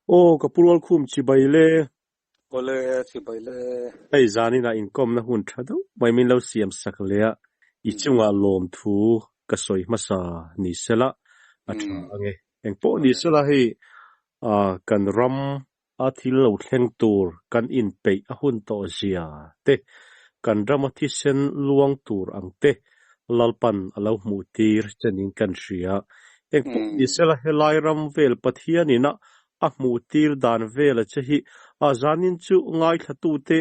Aw ka pu Rualkhum chibai le. Awle chibai le. Hei zanin ah inkawmna hun tha deuh mai min lo siam sak leh a, i chungah lawmthu ka sawi hmasa ni sela a tha ange. Engpawh ni sela hei kan ram A thil lo thleng tur kan inpeih a hun tawh zia te, kan rama thisen luang tur ang te Lalpan a lo hmuh tir chenin kan hria. Engpawh ni sela helai ram vel Pathianin a a hmuh tir dan vela che hi a zanin chu ngaithlatute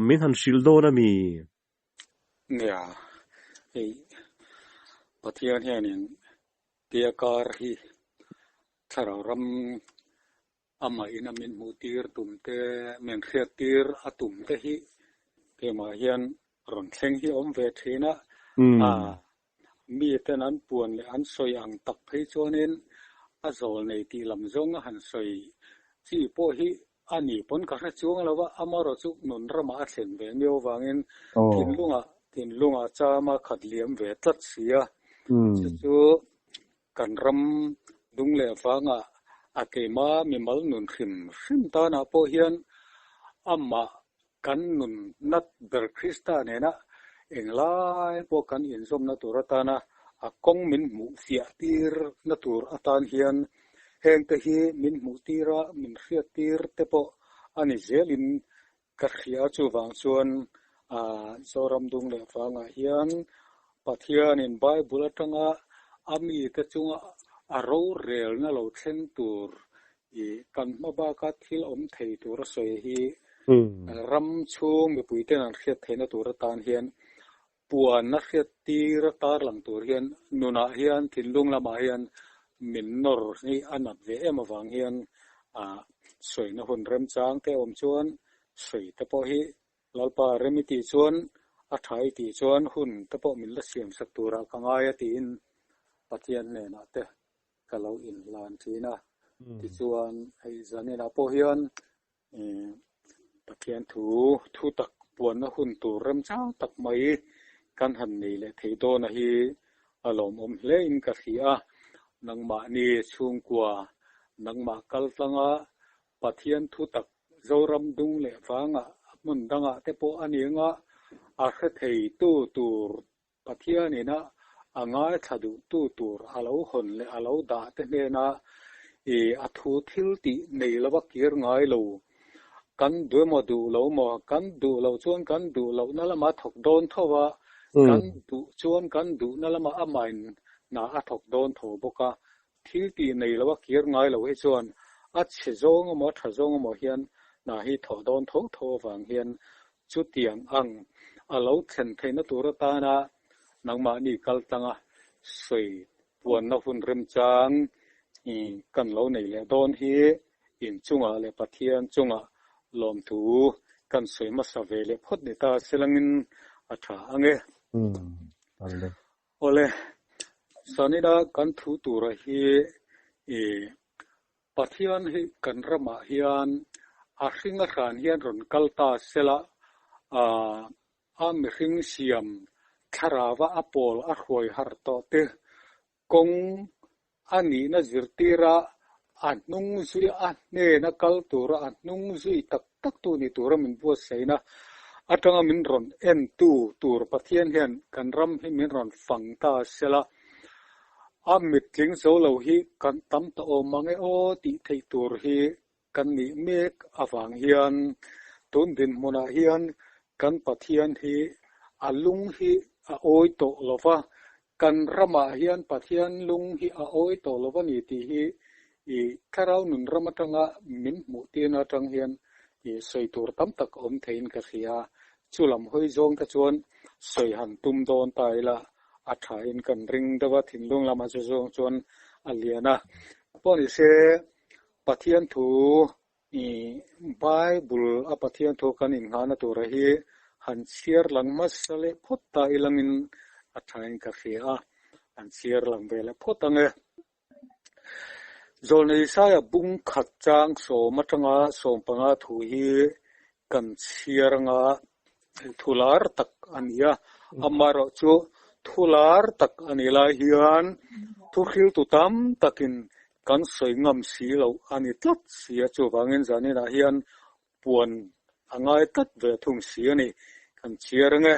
min han hrilh dawn a mi? Nia, hei Pathian hianin tia kar hi thlarau ram Amah ina min hmuh tir tum te, min hriat tir a tum te hi keimah hian rawn thleng hi a awm ve thin a. Mi ten an puan leh an sawi ang tak phei chuanin a zawl nei tih lam zawng a han sawi chi pawh hi a ni pawn ka hre chuang lo va, amaherawh chu nun ramah a thlen ve miau avangin thinlungah thinlungah cham a khat liam ve tlat si a. Chu chu Kan ram dung leh vangah a keima mimal nun hrim hrim tanah pawh hian amah kan nun nat ber Krista nena englai pawh kan inzawmna tur atana a kawng min hmuh fiah tir na tur atan hian hengte hi min hmuh tir a, min hriat tir te pawh a ni zelin Ka hria chuvang chuan Zoram dung leh vangah hian Pathianin Bible atanga a mite chunga a rorelna lo thleng tur ih kan hma baka thil awm thei tur a sawi hi ram chhung mipuiten an hriat theihna tur atan hian Puan a hriat tir a tarlang tur hian nunah hian thinlung lamah hian min nawr hi a nat ve em avang hian sawina hun remchang te awm chuan sawi te pawh hi Lalpa rem i tih chuan a tha i tih chuan hun te pawh min la siam sak turah ka ngai a tiin Pathian hnenah te ka lo inhlan thin a. Tichuan hei zaninah pawh hian Pathian thu thu tak puanna hun tur remchang tak mai kan han nei leh thei dawn a hi a lawmawm hle in ka hria a. Nangmahni chhungkua, nangmah kaltlanga Pathian thu tak Zoram dung leh vangah hmun dangah te pawh a ni anga a hre thei tu tur Pathianin a a ngaithla duhtu tur a lo hawn leh a lo dah te hnena i a thu thil tih nei lova kir ngai lo. Kan duh emaw duh lo maw, kan duh loh chuan kan duh lohna lamah a thawk dawn tho a, kan duh chuan kan duhna lamah amahin hna a thawk dawn tho bawk a. Thil tih nei lova kir ngai lo hi chuan a chhe zawng emaw a tha zawng emaw hian hna hi thawh dawn tho tho avang hian Chutiang ang a lo thlen theihna tur atana nangmahni kal tlanga sawi puanna hun remchang kan lo nei leh dawn hi inchungah leh Pathian chungah lawmthu kan sawi hmasa ve leh phawt ni ta selangin a tha ang e. Awle, sanina kan thu tura hi i Pathian hi kan ramah hian a hring a hran hian rawn kal ta sela, a mihring siam thlarava a pawl a hruai harh tawh te kawng a nihna zirtira a hnung zui a hnena kal tura a hnung zui tak tak tu ni tura min buatsaihna atanga min rawn entu tur Pathian hian kan ram hi min rawn fang ta sela. A mittling zo lo hi kan tam ta awm ang e aw tih theih tur hi kan nih mek avang hian tun dinhmunah hian kan Pathian hi a lung hi a awi tawh lo va, kan ramah hian Pathian lung hi a awi tawh lo va ni tih hi i thlarau nun ram atanga min hmuh tirna atang hian i sawi tur tam tak awm theiin ka hria. Chu lam hawi zawng te chuan sawi han tum dawn ta ila a thain kan ring deuh a, thinlung lamah chu zawng chuan a lian a. Pawh ni se Pathian thu i Bible a Pathian thu kan innghahna tura hi han chhiar lang hmasa leh phawt ta ilangin a thain ka hria a, han chhiar lang ve leh phawt ang e. Zawlnei Isaia bung khat chang sawm atanga 15 thu hi kan chhiar anga thu lar tak a ni a, amaherawh chu thu lar tak a nih lai hian thu hriltu tam takin. Kan sawi ngam si loh a ni tlat si a, chuvangin zaninah hian puan a ngai tlat ve thung si a ni. Kan chhiar ang e,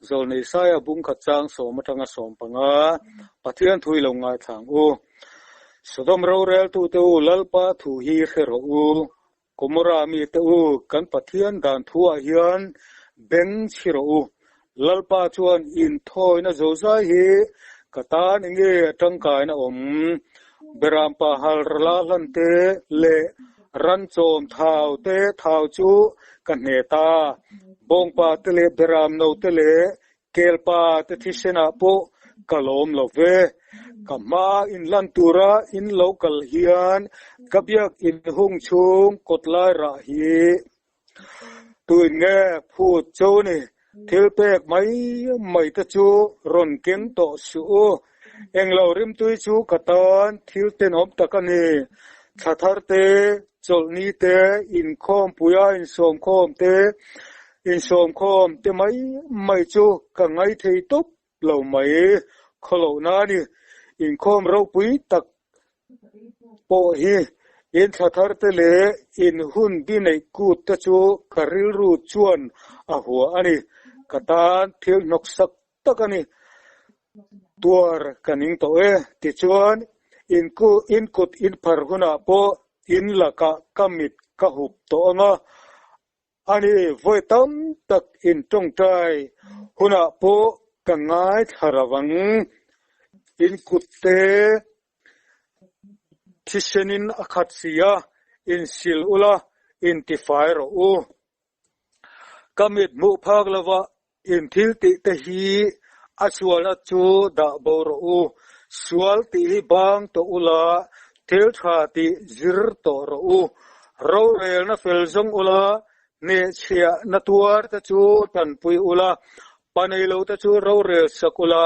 Zawlnei Saia bungkhat chang sawm atanga 15, Pathian thu i lo ngaithla ang u. Sodom roreltute u, Lalpa thu hi hre rawh u. Gomorra mite u, kan Pathian dan thuah hian beng chhi rawh u. Lalpa chuan inthawina zozai hi ka tan enge a tangkaina awm? Berampa halrala hlan te leh ran chawm thau te thau chu ka hne ta. Bawngpa te leh beram no te leh Kelpa te thisenah pawh ka lawm lo ve. Ka hma inlan tura in lo kal hian ka biak inhung chhung kawtlai rah hi tuin nge phut cho ni? Thil pek mai mai te chu rawn keng tawh suh u. Englo rimtui chu ka tan thil tenawm tak a ni. Thla thar te, chawlhni te, inkhawmpuia insawmkhawm te, insawmkhawm te mai mai chu ka ngaithei tawp lo mai. Khawlohna a ni. Inkhawm ropui tak pawh hi in thla thar te leh in hun bi neih kut te chu ka rilru chuan a hua a ni. Ka tan thil hnawksak tak a ni. Tuar ka ning tawh e. Tichuan, in in kut in phar hunah pawh in lakah ka mit ka hup tawh ang a, a ni vawi tam tak in tawngtai hunah pawh ka ngaithla ro ang. In kut te thisenin a khat si a, in sil ula, in tifai rawh u. Ka mit hmuh phak lova in thil tih te hi a sualna chu dah bo rawh u. Sual tih hi bang tawh ula, thil tha tih zir tawh rawh u. Rorelna fel zawng ula, hnehchhiahna tuar te chu tanpui ula, pa nei lo te chu rorel sak ula,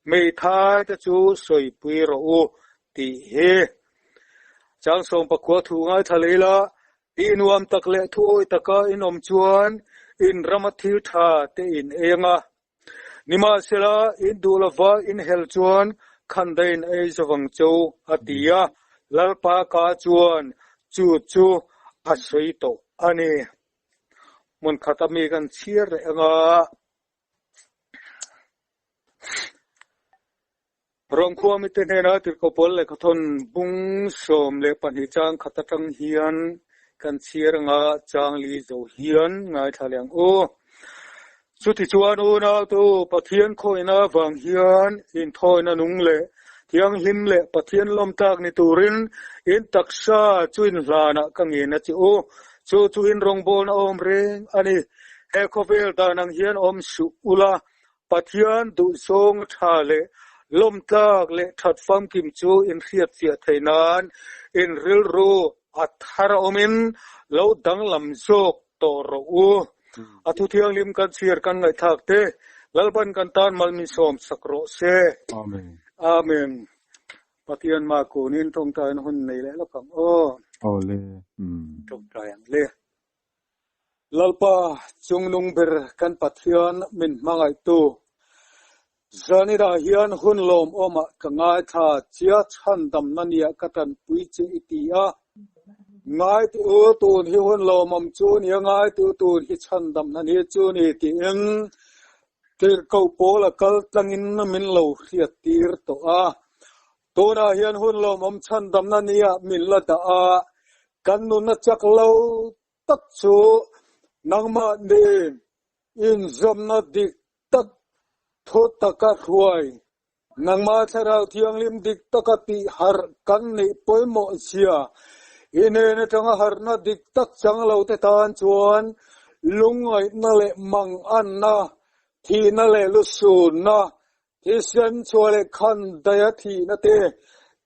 hmeithai te chu sawipui rawh u tih hi. Chang 14 thu ngaithla leh ila, I nuam tak leh thuawi taka in awm chuan in rama thil tha te in ei ang a. Nimahsela, in duh lova in hel chuan khandai in ei zawng cho, a ti a. Lalpa ka chuan chu chu a sawi tawh a ni. Hmun khata mi kan chhiar leh ang a. Rom khua mite hnena Tirhkoh Pawl lehkhathawn bung 12 chang khat atang hian kan chhiar anga chang li zo hian ngaithla leh ang u. Chutichuan unautu Pathian khawihna avang hian inthawina nung leh thianghlim leh Pathian lawmtlak ni turin in taksa chu inhlanah ka ngen a che u. Chu chu in rawngbawlna awm reng a ni. He khawvel dan ang hian awm suh ula, Pathian duhzawng tha leh lawmtlak leh that famkim chu inhriatfiah thei nan in rilru a thar awmin lo danglam zawk tawh rawh u. A thu thianghlim kan chhiar kan ngaihthlak te Lalpan kan tan mal min sawm sak rawh se. Amen. Amen. Pathian mah kunin tawngtaina hun nei leh lawk ang aw. Awle. Um. Tawngtai ang le. Lalpa chungnung ber kan Pathian min hmangaihtu, Zanirah hian hun lawmawmah ka ngaithla chia chhandamna nia ka tanpui che i ti a. Ngaitu tun hi hun lawmawm chu nia ngaitu tun hi chhandamna ni chu ni tiin Tirhkoh Paula kal tlangin min lo hriattir tawh a. Tunah hian hun lawmawm chhandamna nia min la dah a, kan nunna chak lo tak chu nangmah nen inzawmna dik tak thu taka hruai, nangmah Thlarau Thianghlim dik taka tih harh kan nih pawimawh zia i hnen atanga harhna dik tak chang lo te tan chuan lungngaihna leh manganna, thihna leh lusunna Thisen chhuah leh khan daia thihna te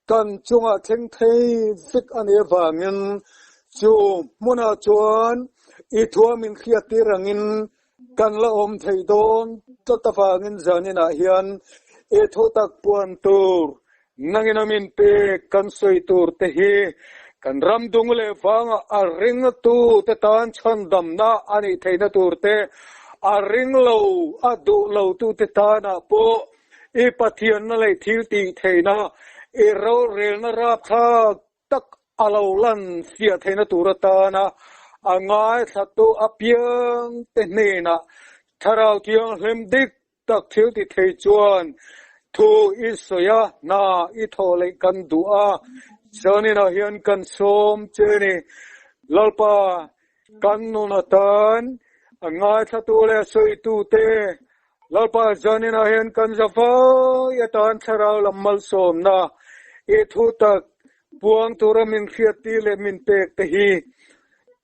kan chungah thleng thei vek a nih avangin chu hmunah chuan i thuam inhriattir angin kan la awm thei dawn tlat avangin zaninah hian i thutak puan tur nangin a min pek kan sawi tur te hi kan ram dung leh vangah a ringtu te tan chhandamna a nih theihna tur te, a ring lo, a duh lo tu te tanah pawh i Pathianna leh thil tih theihna, i rorelna rapthlak. tak a lo lan fiah theihna tur atana a ngaithlatu apiangte hnenah Thlarau Thianghlim dik tak thil ti thei chuan thu i sawi a, hna i thawh leh kan duh a, zaninah hian kan sawm che ni. Lalpa, kan nun atan a ngaithlatu leh a sawitute Lalpa zaninah hian kan za vai atan thlarau lam malsawmna i thu tak puang tura min hriattir leh min pek te hi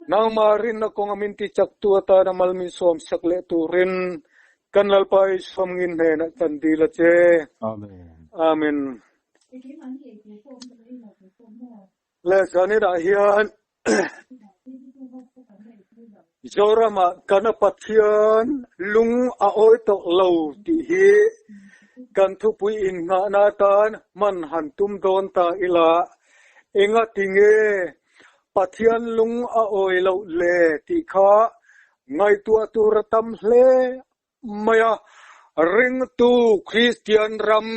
nangmah rinna kawnga min ti chaktu atana mal min sawmsak leh turin kan Lalpa i sawmngin hnenah kan dil a che. Amen. Amen. Le zaninah hian Zoramah kana Pathian lung a awi tawh lo tih hi kan thupui innghahna atan hman han tum dawn ta ila, engati nge Pathian lung a awi loh le tih kha ngaihtuah tur a tam hle mai a. Ringtu Kristian ram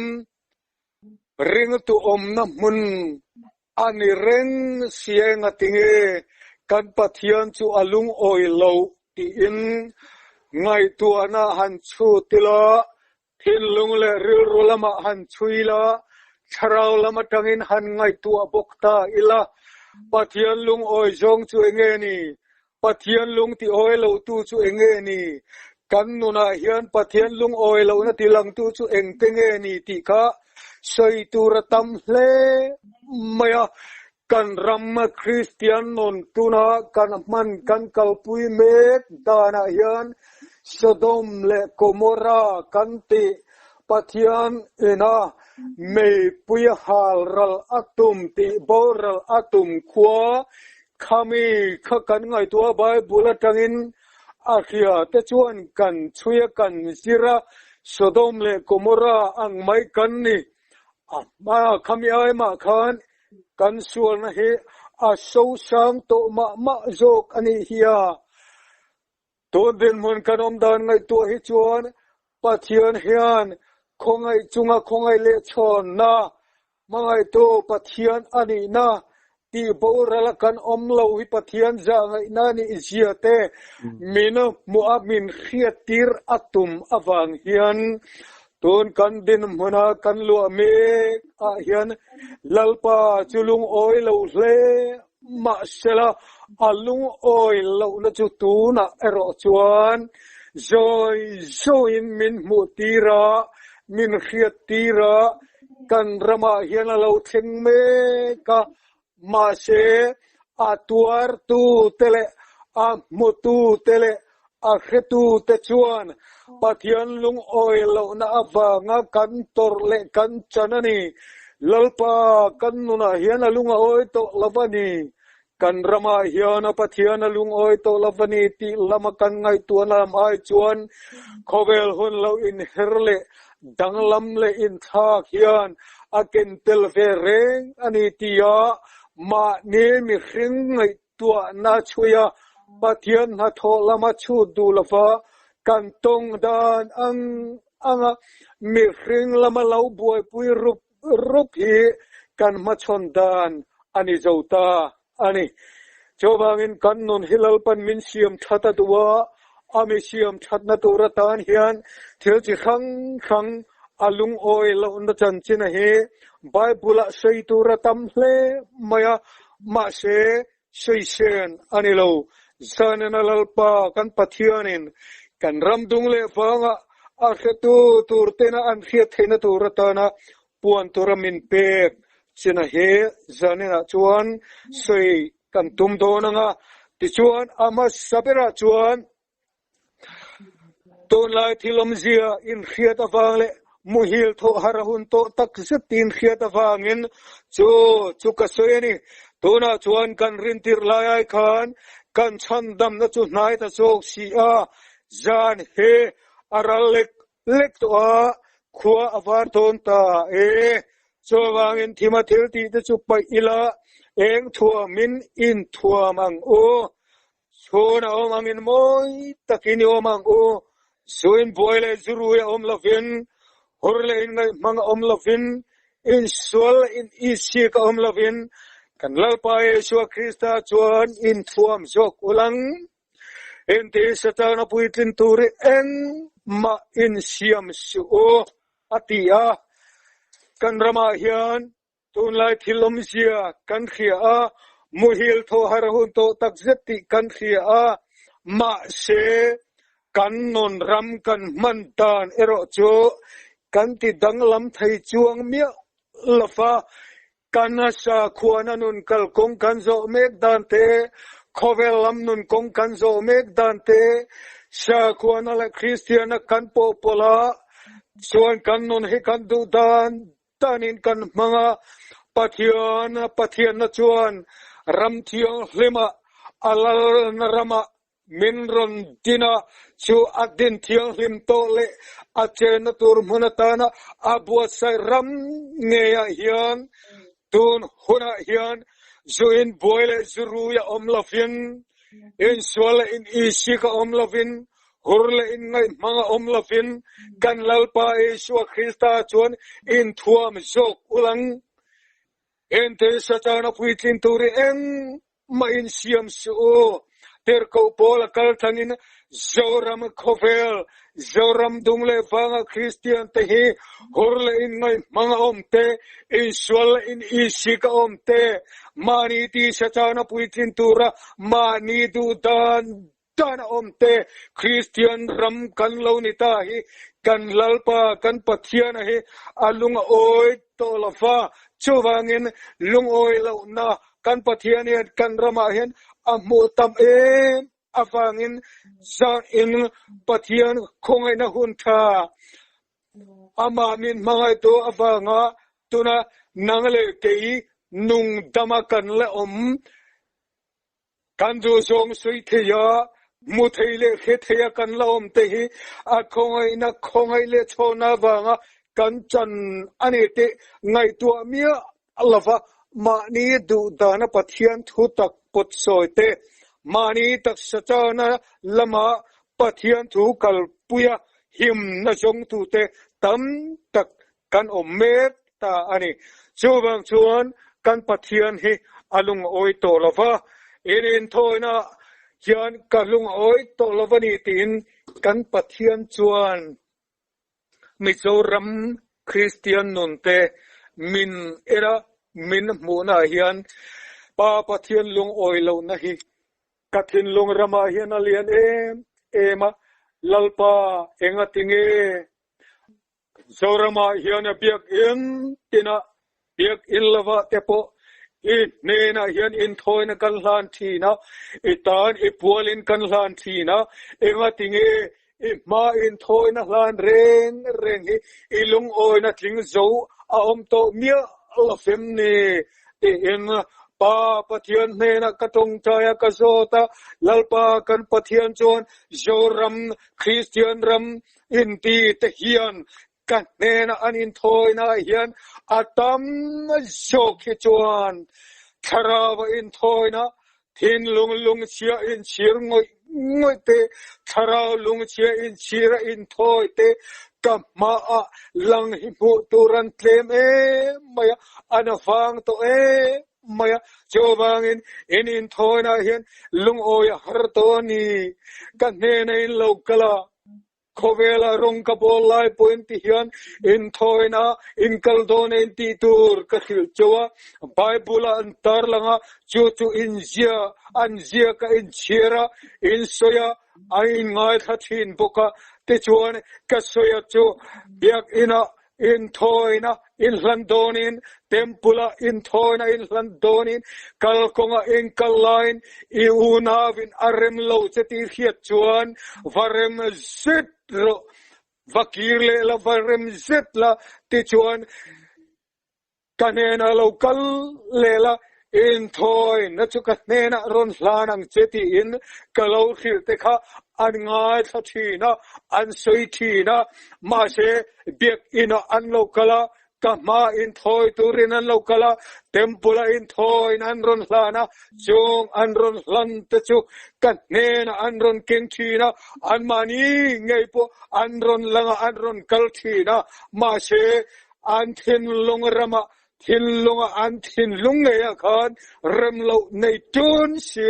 Ringtu awmna hmun a ni reng sia engatinge kan Pathian chu a lungawi lo tiin ngaihtuahna han chhut ila, thinlung leh rilru lamah han chhui ila, thlarau lam atangin han ngaihtuah bawk ta ila, Pathian lungawi zawng chu enge ni? Pathian lung ti awi lotu chu eng nge ni? Kan nunah hian Pathian lungawi lohna ti langtu chu engte nge ni tih kha sawi tur a tam hle mai a. Kan ram Kristian nun tuna kan hman kan kalpui mek danah hian Sodom leh Gomorra kan tih Pathian ina meipui hal ral a tum tih boral a tum khua Khami kha kan ngaihtuah a, Bible atangin a hria te chuan kan chhui a, kan zir a, Sodom leh Gomorra ang mai kan ni. A hma khami ai mah khan kan sualna hi a sosang tawh mah mah zawk a nih hi a. Tun dinhmun kan awm dan ngaihtuah hi chuan Pathian hian khawngaih chunga khawngaih leh chhawnna, hmangaihtu Pathian a nihna tih boral a kan awm lo hi Pathian zahngaihna a nih zia te min hmuh a min hriattir a tum avang hian tun kan dinhmuna kan luah mek ah hian Lalpa chu lungawi lo hle Mahsela, a lungawi lohna chu tunah erawh chuan zawi zawiin min hmuh tir a, min hriat tir a, kan ramah hian a lo thleng mek a, mahse a tuartu te leh a hmutu te leh a hretu te chuan Pathian lungawi lohna avanga kan tawrh leh kan chan a ni. Lalpa, kan nunah hian a lung a awi tawh lo a ni. Kan ramah hian a Pathian a lungawi tawh lo a ni tih lama kan ngaihtuahna lam ai chuan khawvel hun lo inher leh danglam leh inthlak hian a ken tel ve reng a ni tia mahni mihring ngaihtuah Tuahna chhui a, Pathian hnathawh lama chhut duh lova kan tawng dan ang anga mihring lama lo buaipui rup rup hi kan hmachhawn dan a ni zo ta a ni. Chuvangin kan nun hi Lalpan min siam that a duh a, a mi siam thatna tur atan hian thil chi hrang hrang a lungawi lohna chanchin a hi Bible-ah sawi tur a tam hle mai a, Mahse, sawisen a ni lo. Zanena Lalpa kan Pathianin kan ram dung leh vangah a hretu tur tena an hriat theihna tur atana puan tura min pek china hi zanenah chuan sawi kan tum dawn ang a. Tichuan, a hmasa berah chuan Tunlai thil awmzia inhriat avang leh muhil thawh har a hun tawh tak zet inhriat avangin chu chu ka sawi a ni. Tunah chuan kan rintirh lai ai khan kan chhandamna chu hnai ta zawk si a, zan hi a ral lek lek tawh a, khua a var dawn ta e. Chuvangin thima thil tih te chu paih ila eng thuamin inthuam ang u. Chhun a awm angin mawi takin i awm ang u. Zuin buai leh zurui a awm lovin, hur leh inngaihhmang a awm lovin, insual leh in isik a awm lovin, Kan Lalpa Isua Krista chuan inthuam zawk ulang inti Satana puitlin turi engmah insiam suh u a ti a. Kan ramah hian Tunlai thil awmzia kan hria a, muhil thaw har hun tawh takzet tih kan hria a, mahse kan nun ram kan hman dan erawh chu kan ti danglam thei chuang miah lo va, kan sakhuana nun kalkawng kan zawh mek dan te, khawvel lam nun kawng kan zawh mek dan te, sakhuana leh Kristianna kan pawhpawlh a, chuan kan nun hi kan duh dan Tanin kan hmang a, Pathian Pathianna chuan ram thianghlima a lalna ramah min rawn din a, chu a din thianghlim tawh leh a chenna tur hmun atana a buatsaih ram ngeiah hian tun hunah hian zu in buai leh zu rui a awm lovin, insual leh in isik a awm lovin, Hur leh inngaihhmang a awm lovin kan Lalpa Isua Krista chuan inthuam zawk ulang. Hente Satana puitlin turin engmah insiam suh u. Tirhkoh Paul a kal tlangin Zoram khawvel, Zoram dung leh vanga Kristian te hi hur leh inngaihhmang a awm te, insual leh in isik a awm te, mahni ti Satana puitlin tura mahni duhdan Tan a awm te, Kristian ram kan lo ni ta hi kan Lalpa kan Pathiana hi a lung a awi tawh lo va, chuvangin lungawi lohna kan Pathian hian kan ramah hian a hmuh tam em avangin zanin Pathian khawngaihna hun tha amah min hmangaihtu avanga tuna nang leh kei nungdama kan la awm. Kan duhzawng sawi thei a, hmu thei leh hre thei a kan la awm te hi a khawngaihna khawngaih leh chhawna avanga kan chan a ni tih ngaihtuah miah lova mahni duh dana Pathian thu tak pawt sawi te, mahni taksa chana lama Pathian thu kalpuia himna zawngtute tam tak Kan awm mek ta a ni. Chuvang chuan kan Pathian hi a lungawi tawh lo va, in inthawina hian ka lungawi tawh lo va ni tiin kan Pathian chuan Mizoram Kristian nunte min en a, min hmuhnaah hian Pa Pathian lungawi lohna hi ka thinlung ramah hian a lian em em a, Lalpa engatinge Zoramah hian a biakinn tinah biakinn lovah te pawh i hnenah hian inthawina kan hlan thin a, i tan i pualin kan hlan thin a, engatinge i hma inthawina hlan reng reng hi i lungawina tling zo a awm tawh miah lo fem ni? Tiin Pa Pathian hnenah ka tawngtai a, ka zawt a, Lalpa kan Pathian chuan Zoram Kristian ram Inti te hian ka hnena an inthawina ah hian a tam zawk hi chuan thlarau a inthawina, thinlung lungchhia inchhir ngawih ngawih te, thlarau lungchhia inchhir a inthawi te ka hmaah lang hi hmuh tur an tlem em mai a, an vang tawh em mai a. Chuvangin in inthawina ah hian lungawi a har tawh a ni, ka hnena in lo kal a. Khawvela rawng ka bawl lai pawhin ti hian inthawina inkal dawn a intih tur ka hrilh chauh a, Bible-a an tarlang a, chu chu inzia an ziak a inchhiar a, insawi a, an inngaithla thin bawk a, tichuan ka sawi a chu Biakinah Inthawina inhlan dawnin, Temple-a inthawina inhlan dawnin, kalkawnga inkal laiin i unauin a rem lo che tih hriat chuan va rem zet rawh, va kir leh la, va rem zet la, tichuan ka hnenah lo kal leh la, Inthawina chu ka hnenah rawn hlan ang che tiin ka lo hrilh te kha an ngaithla thin a, an sawi thin a, mahse biakinah an lo kal a, ka hma inthawi turin an lo kal a, temple-a inthawina an rawn hlan a, chung an rawn hlan te chu ka hnenah an rawn keng thin a, anmahni ngei pawh an rawn lang a, an rawn kal thin a, mahse an thinlung ramah. Thinlunga an thinlung ngeiah khan rem loh nei tun si,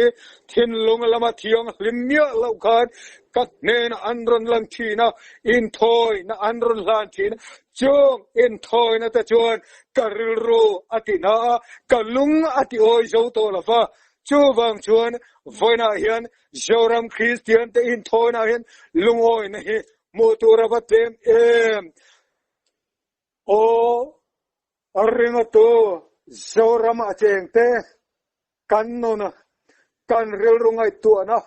thinlung lama thianghlim miah loh khan ka hnenah an rawn lang thin a, inthawina an rawn hlan thin a. Chung inthawina te chuan ka rilru a ti hna a, ka lung a ti awi zo tawh lo va. Chuvang chuan vawiinah hian Zoram Kristian te inthawina hian lungawina hi hmuh tur a va tlem em! Aw, a ringatu Zoram a chengte kan nuna, kan rilru ngaihtuahna,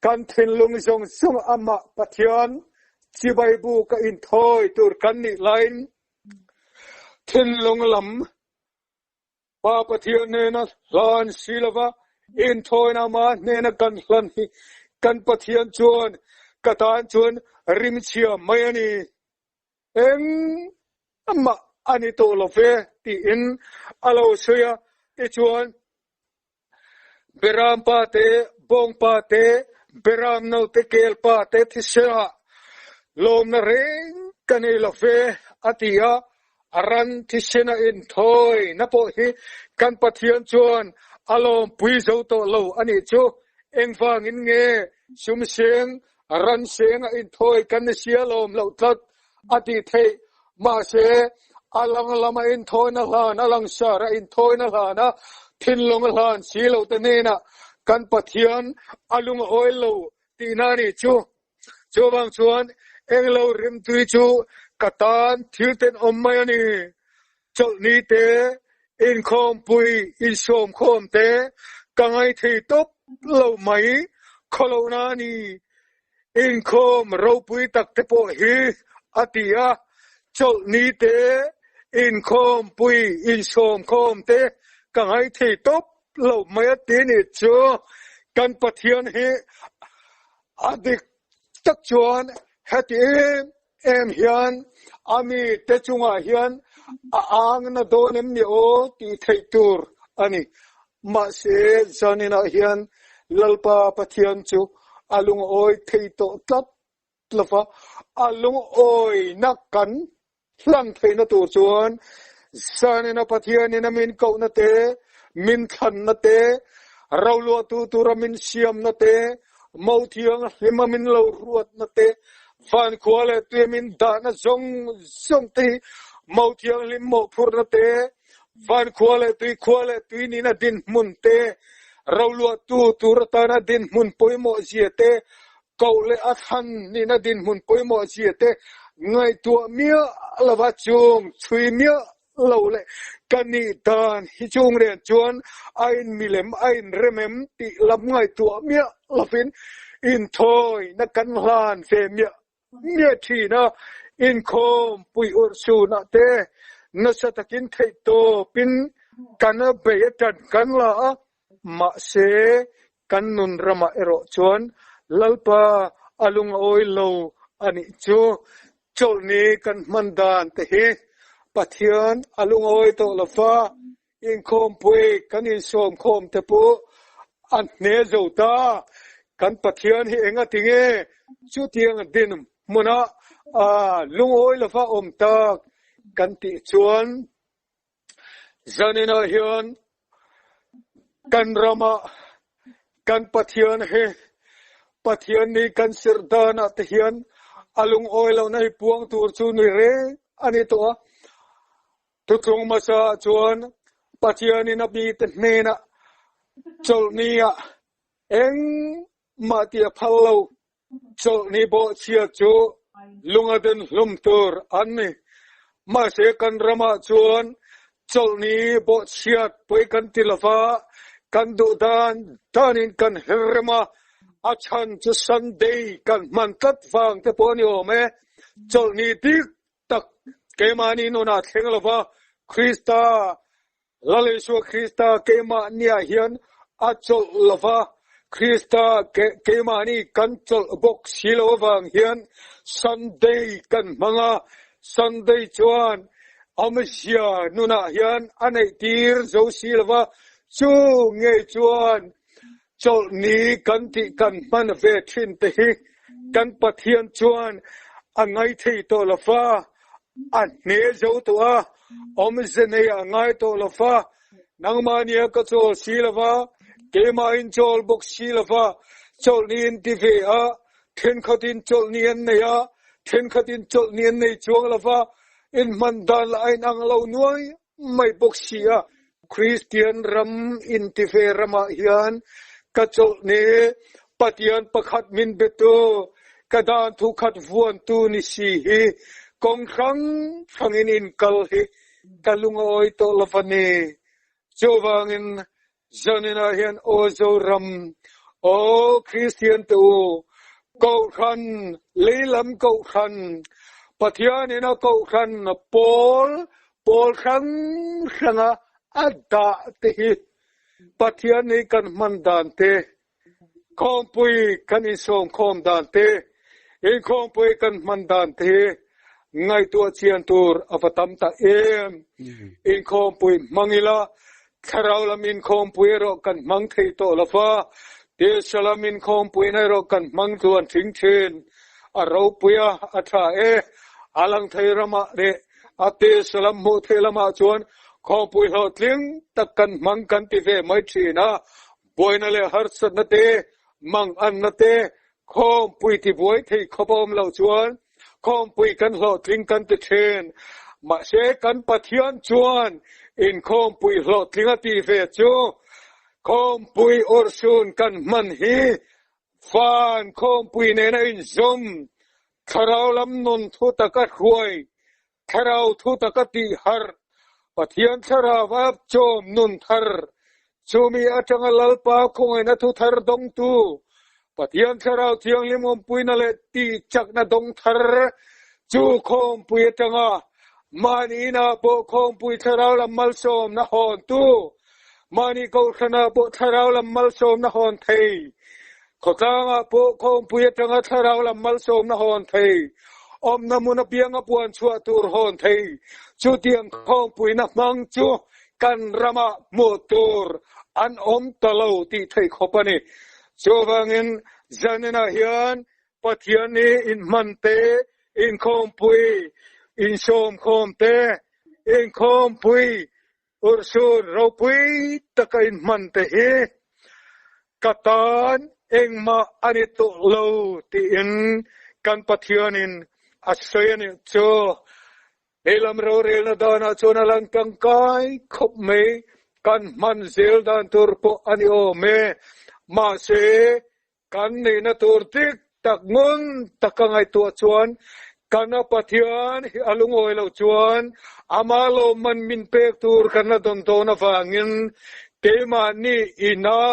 kan thinlung zawng zawng amah Pathian chibai bu ka inthawi tur kan nih laiin thinlung lam Pa Pathian hnena hlan si lova inthawina ama hnena kan hlan hi kan Pathian chuan ka tan chuan rimchhia mai a ni. Engmah a ni tawh lo ve tiin a lo sawi a, tichuan Beram pa te, bawng pa te, beram no te, kel pa te thisenah lawmna reng ka nei lo ve a ti a, a ran thisen a inthawi na pawh hi kan Pathian chuan a lawmpui zo tawh lo a nih chu. Engvangin nge sum seng Ran seng a inthawi kan ni sia lawm loh tlat a tih theih. Mahse, a lang lama inthawina hlan, a langsar a inthawina hlan a thinlung a hlan si lo te hnenah kan Pathian a lung a awi lo tihna a nih chu. Chuvang chuan englo rimtui chu ka tan thil tenawm mai a ni. Chawlhni te, inkhawmpui insawmkhawm te ka ngaithei tawp lo mai, khawlohna a ni. Inkhawm ropui tak te pawh hi a ti a, chawlhni te, inkhawmpui insawmkhawm te ka ngaithei tawp lo mai a ti nih chu. Kan Pathian hi a dik tak chuan heti em Em hian a mi te chungah hian a ang na dawn em ni aw tih theih tur a ni. Mahse zaninah hian Lalpa Pathian chu a lungawi thei tawh tlat lo va, a lungawina kan hlan theihna tur chuan zanina Pathianin a min kohna te, min thlanna te, roluahtu tura min siamna te, Mo thianghlima min lo ruatna te, van khua leh tui min dahna zawng zawng te hi mo thianghlim mawhphurhna te, van khua leh tui khua leh tui nihna dinhmun te, roluahtu tur atana dinhmun pawimawh zia te, koh leh a thlan nihna dinhmun pawimawh zia te ngaihtuah miah lova chung chhui miah lo le ka nih dan hi chung nen chuan a in milem a in rem em tih lam ngaihtuah miah lovin inthawina kan hlan ve miah miah thin a, inkhawm pui urh sunah te nasa takin theihtawpin kan bei a tan kan la a, mahse kan nun ramah erawh chuan Lalpa a lungawi lo a nih chu. Chawlhni kan hman dan te hi Pathian a lungawi tawh lo va, inkhawmpui kan insawmkhawm te pawh a hne zo ta. Kan Pathian hi enga tinge chutiang dinhmuna lungawi lova awm tak kan tih chuan Zaninah hian kan ramah kan Pathian hi Pathian nih kan serh danah te hian a lungawi lohna hi puang tur chu ni reng a ni tawh a. Thuthlung hmasa ah chuan Pathianin a mite hnenah chawlhni ah engmah tih a phal lo. Chawlhni bawhchhia chu lung a den hlum tur an ni. Mahse kan ramah chuan chawlhni bawhchhiat pawi kan ti lova, kan duh dan danin kan her rem a, a chhan chu Sunday kan hman tlat vang te pawh a ni awm e. Chawlhni dik tak keimahni nunah thleng lova Krista Lal Isua Krista keimahniah hian a chawlh lo va, Krista keimahni kan chawlh bawk si lo avang hian Sunday kan hmang a, Sunday chuan awmzia nunah hian a neihtir zo si lo va, chu ngei chuan chawlhni kan tih kan hman ve thin te hi kan Pathian chuan a ngaithei tawh lo va. A hne zo tawh a, awmze nei a ngai tawh lo va, nangmahnia ka chawl si lo va, keimahin chawl bawk si lo va, chawlhni in ti ve a, thenkhatin chawlhni an nei a, thenkhatin chawlhni an nei chuang lo va, inhman dan lah a inang lo nuai mai bawk si a. Kristian ram inti ve ramah hian ka chawlhni Pathian pakhat min betu, ka dan thu khat vuantu ni si hi kawng hrang hrangin in kal hi ka lungawi tawh lo va ni. Chuvangin Zaninah hian aw Zoram, aw Kristian te u, Kohhran, leilam Kohhran, Pathianin a Kohhran pawl, pawl hrang hranga a dah te hi Pathian nih kan hman dan te, Khawmpui kan insawmkhawm dan te, inkhawmpui kan hman dan te hi ngaihtuah chian tur a va tam ta em. Inkhawmpui hmang ila, thlarau lam inkhawmpui erawh kan hmang thei tawh lo va, tisa lam inkhawmpuina erawh kan hmang tluan thing thin. A ropui a, a tha e. A lang thei ramah leh a tisa lam hmuh theih lamah chuan khawmpui hlawhtling tak kan hmang kan ti ve mai thin a. Buaina leh harsatna te, manganna te, khawmpui tibuai thei khawp a awm loh chuan khawmpui kan hlawhtling kan ti thin. Mahse, kan Pathian chuan inkhawmpui hlawhtling a tih ve chu khawmpui urhsun kan hman hi van khawmpui nena inzawm, thlarau lam nun thu taka hruai Thlarau thu taka tih harh, Pathian thlarau a chawm nun thar, chumi atanga Lalpa khawngaihna thu thar dawngtu, Pathian thlarau thianghlim awmpuina leh tih chakna dawng thar, chu khawmpui atanga mahni inah pawh khawmpui thlarau lam malsawmna hawntu, mahni kohhranah pawh thlarau lam malsawmna hawn thei, Khawtlangah pawh khawmpui atanga thlarau lam malsawmna hawn thei, awmna hmun apianga puan chhuah tur hawn thei, chutiang khawmpuina hmang chu kan ramah hmuh tur an awm ta lo tih theih khawp a ni. Chuvangin zaninah hian Pathian hi inhman te, inkhawmpui, insawmkhawm te, inkhawmpui Urhsun ropui taka inhman te hi ka tan engmah a ni tawh lo tiin kan Pathianin a sawi a nih chu. Lehlam rorelna danah chuan a lang tangkai khawp mai, kan hman zel dan tur pawh a ni awm e. Mahse, Kan nihna tur dik tak ngun taka ngaihtuah chuan kan a Pathian hi a lungawi loh chuan ama lawmman min pek tur kan la dawn dawn avangin keimahni ina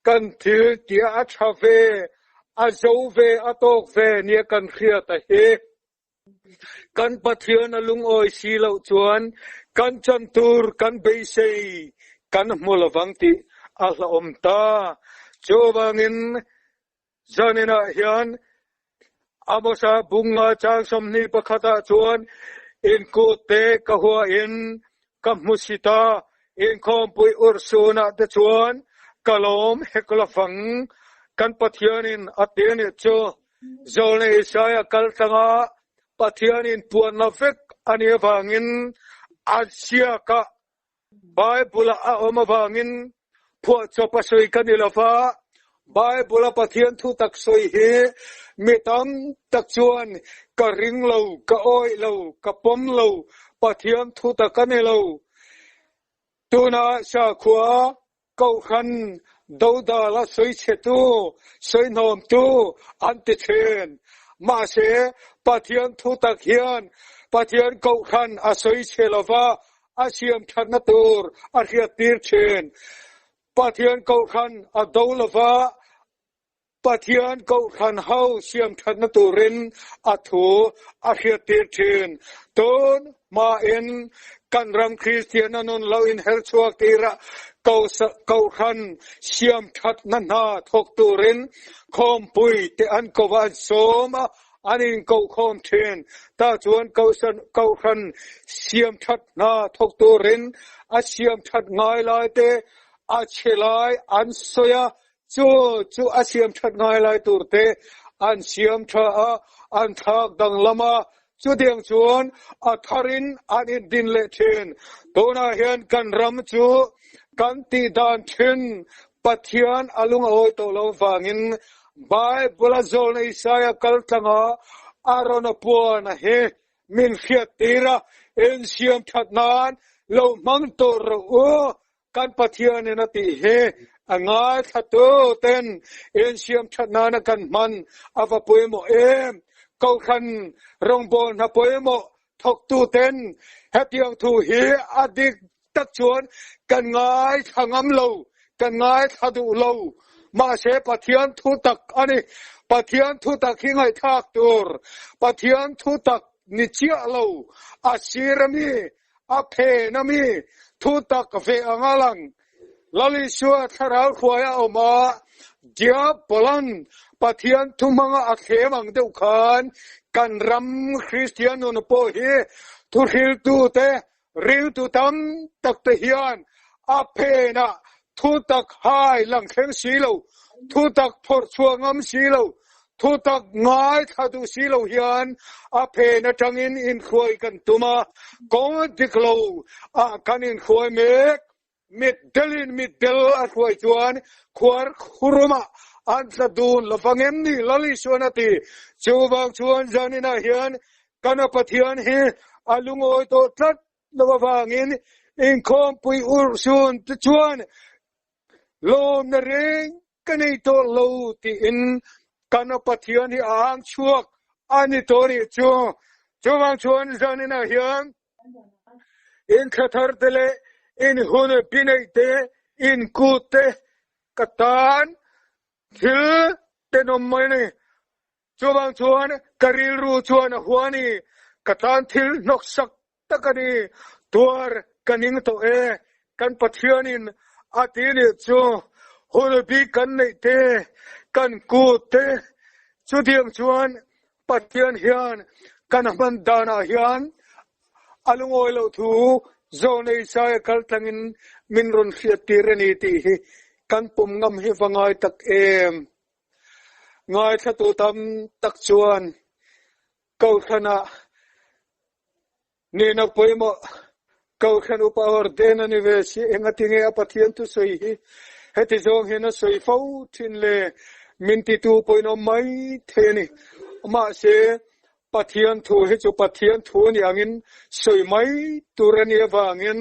kan thil tia a tha ve, a zo ve, a tawk ve nia kan hriat a hi. Kan Pathian a lungawi si loh chuan kan chan tur kan beisei kan hmu lovang tih a hlauhawm ta. Chuvangin zaninah hian Amosa bunga chang 21 ah chuan inkut te ka huain ka hmu si ta, inkhawmpui urhsunah te chuan ka lawm hek lovang kan Pathianin a ti a nih chu. Zawlnei Isaia kal tlanga Pathianin puanna vek a nih avangin a ziaka Bible-a a awm avangin phuahchawp a sawi ka ni lo va, Bible-a Pathian thu tak sawi hi mi tam tak chuan ka ring lo, ka awih lo, ka pawm lo, Pathian thu tak a ni lo. Tuna sakhua Kohhran dodala sawichhetu, sawihnawmtu an ti thin. Mahse, Pathian thutak hian Pathian Kohhran a sawichhe lova, a siamthatna tur a hriattir thin. Pathian Kohhran a do lova, Pathian Kohhran ho siamthatna turin a thu a hriattir thin. Tun hmain kan ram Kristian a nun lo inher chhuak tirah Kohhran siamthatna hna thawk turin khawmpui te an ko va an sawm a, an inkohkhawm thin. Tah chuan Kohhran siamthat hna thawk turin a siamthat ngai lai te a chhe lai an sawi a, Chu chu a siam that ngai lai tur te an siam tha a, an thlak danglam a. Chutiang chuan a tharin an indin leh thin. Tunah hian kan ram chu kan tih dan thin Pathian a lung a awi tawh lo vangin Bible-a zawlna Isaia kal tlanga a rawn a puan a hi min hriattir a, insiam that nan lo hmang tawh rawh u. Kan Pathianin a tih hi a ngaithlatu ten insiam that nana kan hman a va pawimawh em! Kohhran rawngbâwl hna pawimawh thawktu ten hetiang thu hi a dik tak chuan kan ngaithla ngam lo, kan ngaithla duh lo. Mahse Pathian thu tak a ni. Pathian thu tak hi ngaihthlak tur, Pathian thu tak ni chiah lo, a sir a mi A phen a mi thu tak ve ang a lang. Lal Isua thlarau hruai a awm a, Diabolan Pathian thu hmanga a thlem ang deuh khan kan ram Kristian nun pawh hi thuhriltute riltu tam tak te hian a phenah thu tak hai lang thleng si lo, thu tak phawrh chhuah ngam si lo, Thutak ngaithla duh si lo hian a phen atangin inhruai kan tum a, kawng dik lo ah kan inhruai mek. Mitdelin mitdel a hruai chuan khuar khurumah an tla dun lovang em ni Lal Isuan a ti. Chuvang chuan zaninah hian kan a Pathian hi a lungawi tawh tlat lo avangin inkhawmpui urhsun te chuan Lawmna reng ka nei tawh lo tiin kan Pathian hi a ang chhuak a ni tawh nih chu. Chuvang chuan zaninah hian in thla thar te leh in hun bineih te, in kut te ka tan thil tenawm mai a ni. Chuvang chuan ka rilru chuan a hua a ni. Ka tan thil hnawksak tak a ni, tuar ka ning tawh e, kan Pathianin a ti nih chu hun bik kan neih te, kan kut te, chutiang chuan Pathian hian kan hman danah hian a lungawi loh thu Zawnei Saia kal tlangin min rawn hriattir a ni tih hi kan pawm ngam hi va ngai tak em. Ngaithlatu tam tak chuan Kohhranah nihna pawimawh Kohhran upa Orden a ni ve si. Engatinge a Pathian thusawi hi heti zawng hian a sawi fo thin le? Min titu pawhin awm mai thei a ni. Mahse, Pathian thu hi chu Pathian thu a nih angin sawi mai tur a nih avangin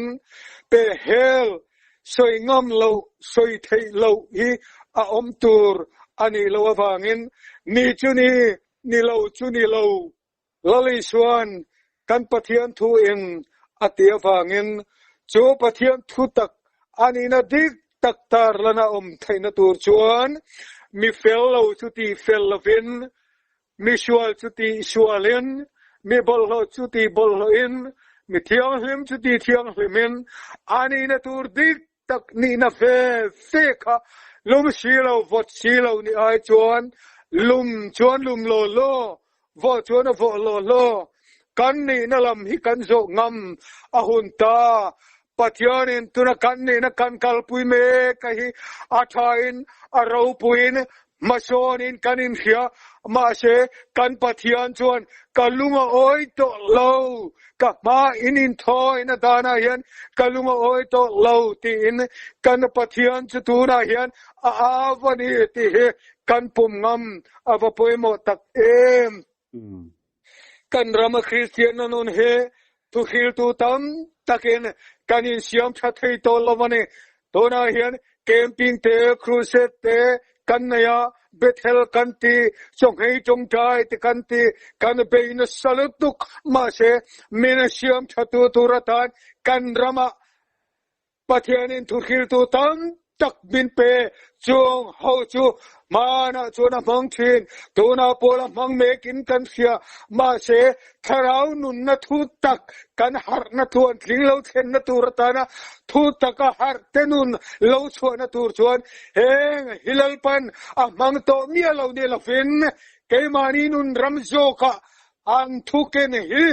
pe hel sawi ngam loh, sawi theih loh hi a awm tur a nih loh avangin ni chu ni Ni lo chu ni lo, Lal Isuan kan Pathian thu in a ti avangin chu Pathian thu tak a nihna dik tak tarlan a awm theihna tur chuan mi fel lo chu ti fel lovin, mi sual chu ti sualin, mi bawlhhlawh chu ti bawlhhlawhin, mi thianghlim chu ti thianghlimin a nihna tur dik tak nihna ve ve kha lum si lo vawt si lo ni ai chuan lum chuan lum law law, vawh chuan a vawh law law. Kan nihna lam hi kan zawh ngam a hun ta. Pathianin tuna kan nihna kan kalpui mek a hi a thain a ropuiin Hmasawnin kan inhria, mahse kan Pathian chuan ka lung a awi tawh lo, ka hma in inthawi na danah hian ka lung a awi tawh lo tiin kan Pathian chu tunah hian a au a ni tih hi kan pum ngam a va pawimawh tak em. Kan rama Kristianna nun hi thuhriltu tam takin kan insiam tha thei tawh lo a ni. Tunah hian camping te, crusade te kan nei a, Bethel kan ti, chawnghei tawngtai te kan ti, kan bei nasa lutuk. Mahse, min siam thatu tur atan kan ramah Pathianin thuhriltu tam tak min pe, chung ho chu hmanah chuan a hmang thin, tunah pawh la hmang mekin kan hria. Mahse, thlarau nunna thu tak kan harhna tluan tling lo thlenna tur atana thu taka harh te nun lo chhuahna tur chuan heng hi Lalpan a hmang tawh miah lo ni lovin keimahni nun ram zawkah an thu ken hi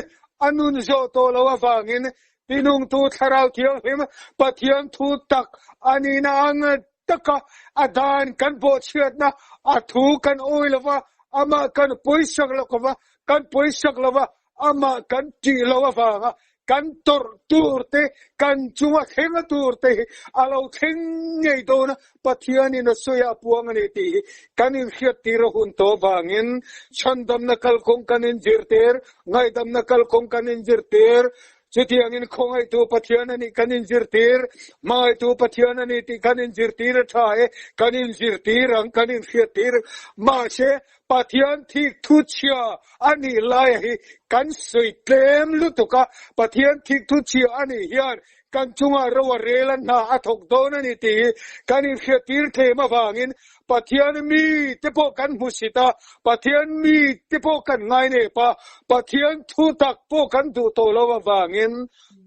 a nun zawh tawh lo avangin Tinungtu Thlarau Thianghlim Pathian thu tak a nihna ang taka a dan kan bawhchhiatna a thu kan awi lova, amah kan pawisak lo kova, kan pawisak lova. Amah kan ṭih lo avanga kan tawrh tur te, kan chunga thleng a tur te hi a lo thleng ngei dawn a, Pathianin a sawi a puang a ni tih hi kan inhriattir a hun tawh avangin chhandamna kalkawng kan inzirtir, ngaihdamna kalkawng kan inzirtir, chutiangin khawngaihtu Pathian a nih kan inzirtir, hmangaihtu Pathian a ni tih kan inzirtir a tha e, kan inzirtir ang, kan inhriattir. Mahse, Pathian thik thu chhia a nih laia hi kan sawi tlem lutuk a, Pathian thik thu chhia a nih hian kan chungah ro a rel a hna a thawk dawn a ni tih hi kan inhriattir them avangin Pathian mi te pawh kan hmusit a, Pathian mi te pawh kan ngainep a, Pathian thu tak pawh kan duh tawh lo avangin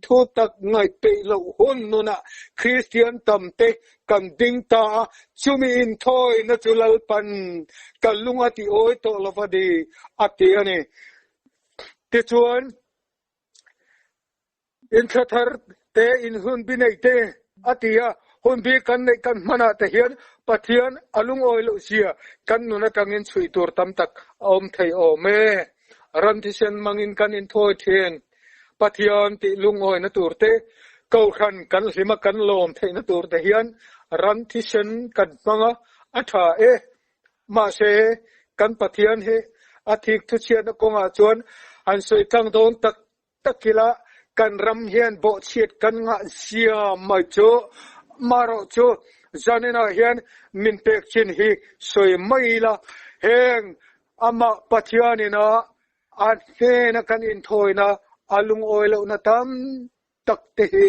thu tak ngaihpeih loh hun nunah Kristian tam te Kan ding ta a, chumi inthawina chu Lalpan ka lung a ti awi tawh lo va ni, a ti a ni. Tichuan, inthla thar te, in hunbi neih te, a ti a, hunbi kan neih kan hmanah te hian Pathian a lungawi loh zia kan nun atangin chhui tur tam tak a awm thei awm e. Ram thisen hmangin kan inthawi thin. Pathian tih lungawina tur te, Kohhran kan hlima kan lawm theihna tur te hian ram thisen kan hmang a, a tha e. Mahse, kan Pathian hi a thik thuchhiatna kawngah chuan han sawi tlang dawn tak tak ila kan ram hian bawhchhiat kan ngah zia mai chu marawh chu zaninah hian min pek chin hi sawi mai ila heng amah Pathianin a A hnena kan inthawina a lungawi lohna tam tak te hi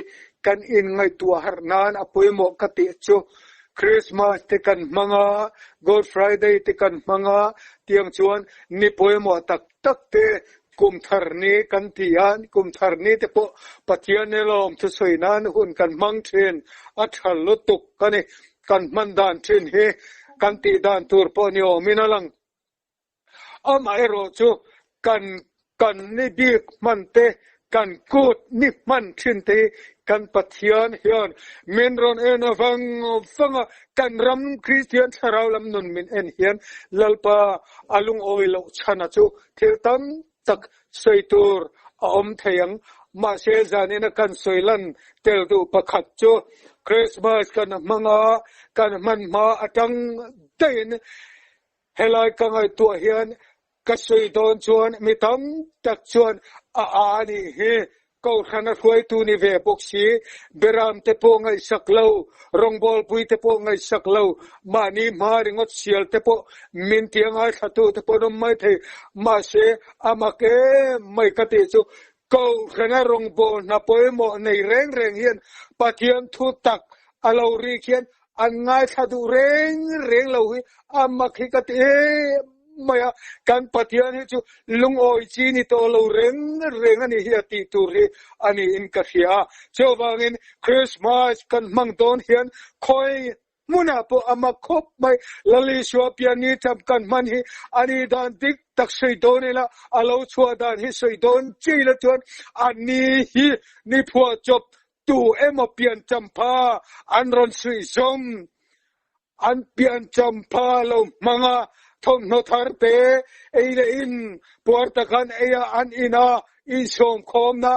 kan inngaihtuah harh nan a pawimawh ka tih chu Christmas te kan hmang a, Good Friday te kan hmang a, tiang chuan ni pawimawh tak tak te kum thar ni kan ti a, kum thar ni te pawh Pathian nelawm thusawi nan hun kan hmang thin a tha lutuk a ni. Kan hman dan thin hi kan tih dan tur pawh ni awmin a lang. Amaherawh chu kan kan ni bik hman te, kan kut ni hman thin te hi kan Pathian hian min rawn en avang vang a, kan ram Kristian thlarau lam nun min en hian Lalpa a lungawi loh chhana chu thil tam tak sawi tur a awm thei ang. Mahse zanina kan sawi lan tel duh pakhat chu Christmas kan hmang a, kan hman hma atang daihin Helai ka ngaihtuah hian ka sawi dawn chuan mi tam tak chuan a a nih hi Kohhran a hruaitu ni ve bawk si, Beram te pawh ngaihsak lo, rawngbawlpui te pawh ngaihsak lo, mahni hma ringawt sial te pawh min tia ngaithlatu te pawh an awm mai thei. Mahse, a mak em mai ka tih chu Kohhran a rawngbâwl hna pawimawh nei reng reng hian Pathian thu tak a lo rik hian an ngaithla duh reng reng lo hi a mak hi ka ti em mai a, kan Pathian hi chu lungawi chi ni tawh lo reng reng a nih hi a tih tur hi a niin ka hria a. Chuvangin Christmas kan hmang dawn hian khawi Hmunah pawh a mak khawp mai. Lal Isua pian ni cham kan hman hi a nih dan dik tak sawi dawn ila, a lo chhuah dan hi sawi dawn chi ila chuan a ni hi ni phuah chawp tu emaw pian champha an rawn suih zawm. An pian champha lo hmang a, thawmhnaw thar te ei leh in puar takan ei a an in a, insawmkhawmna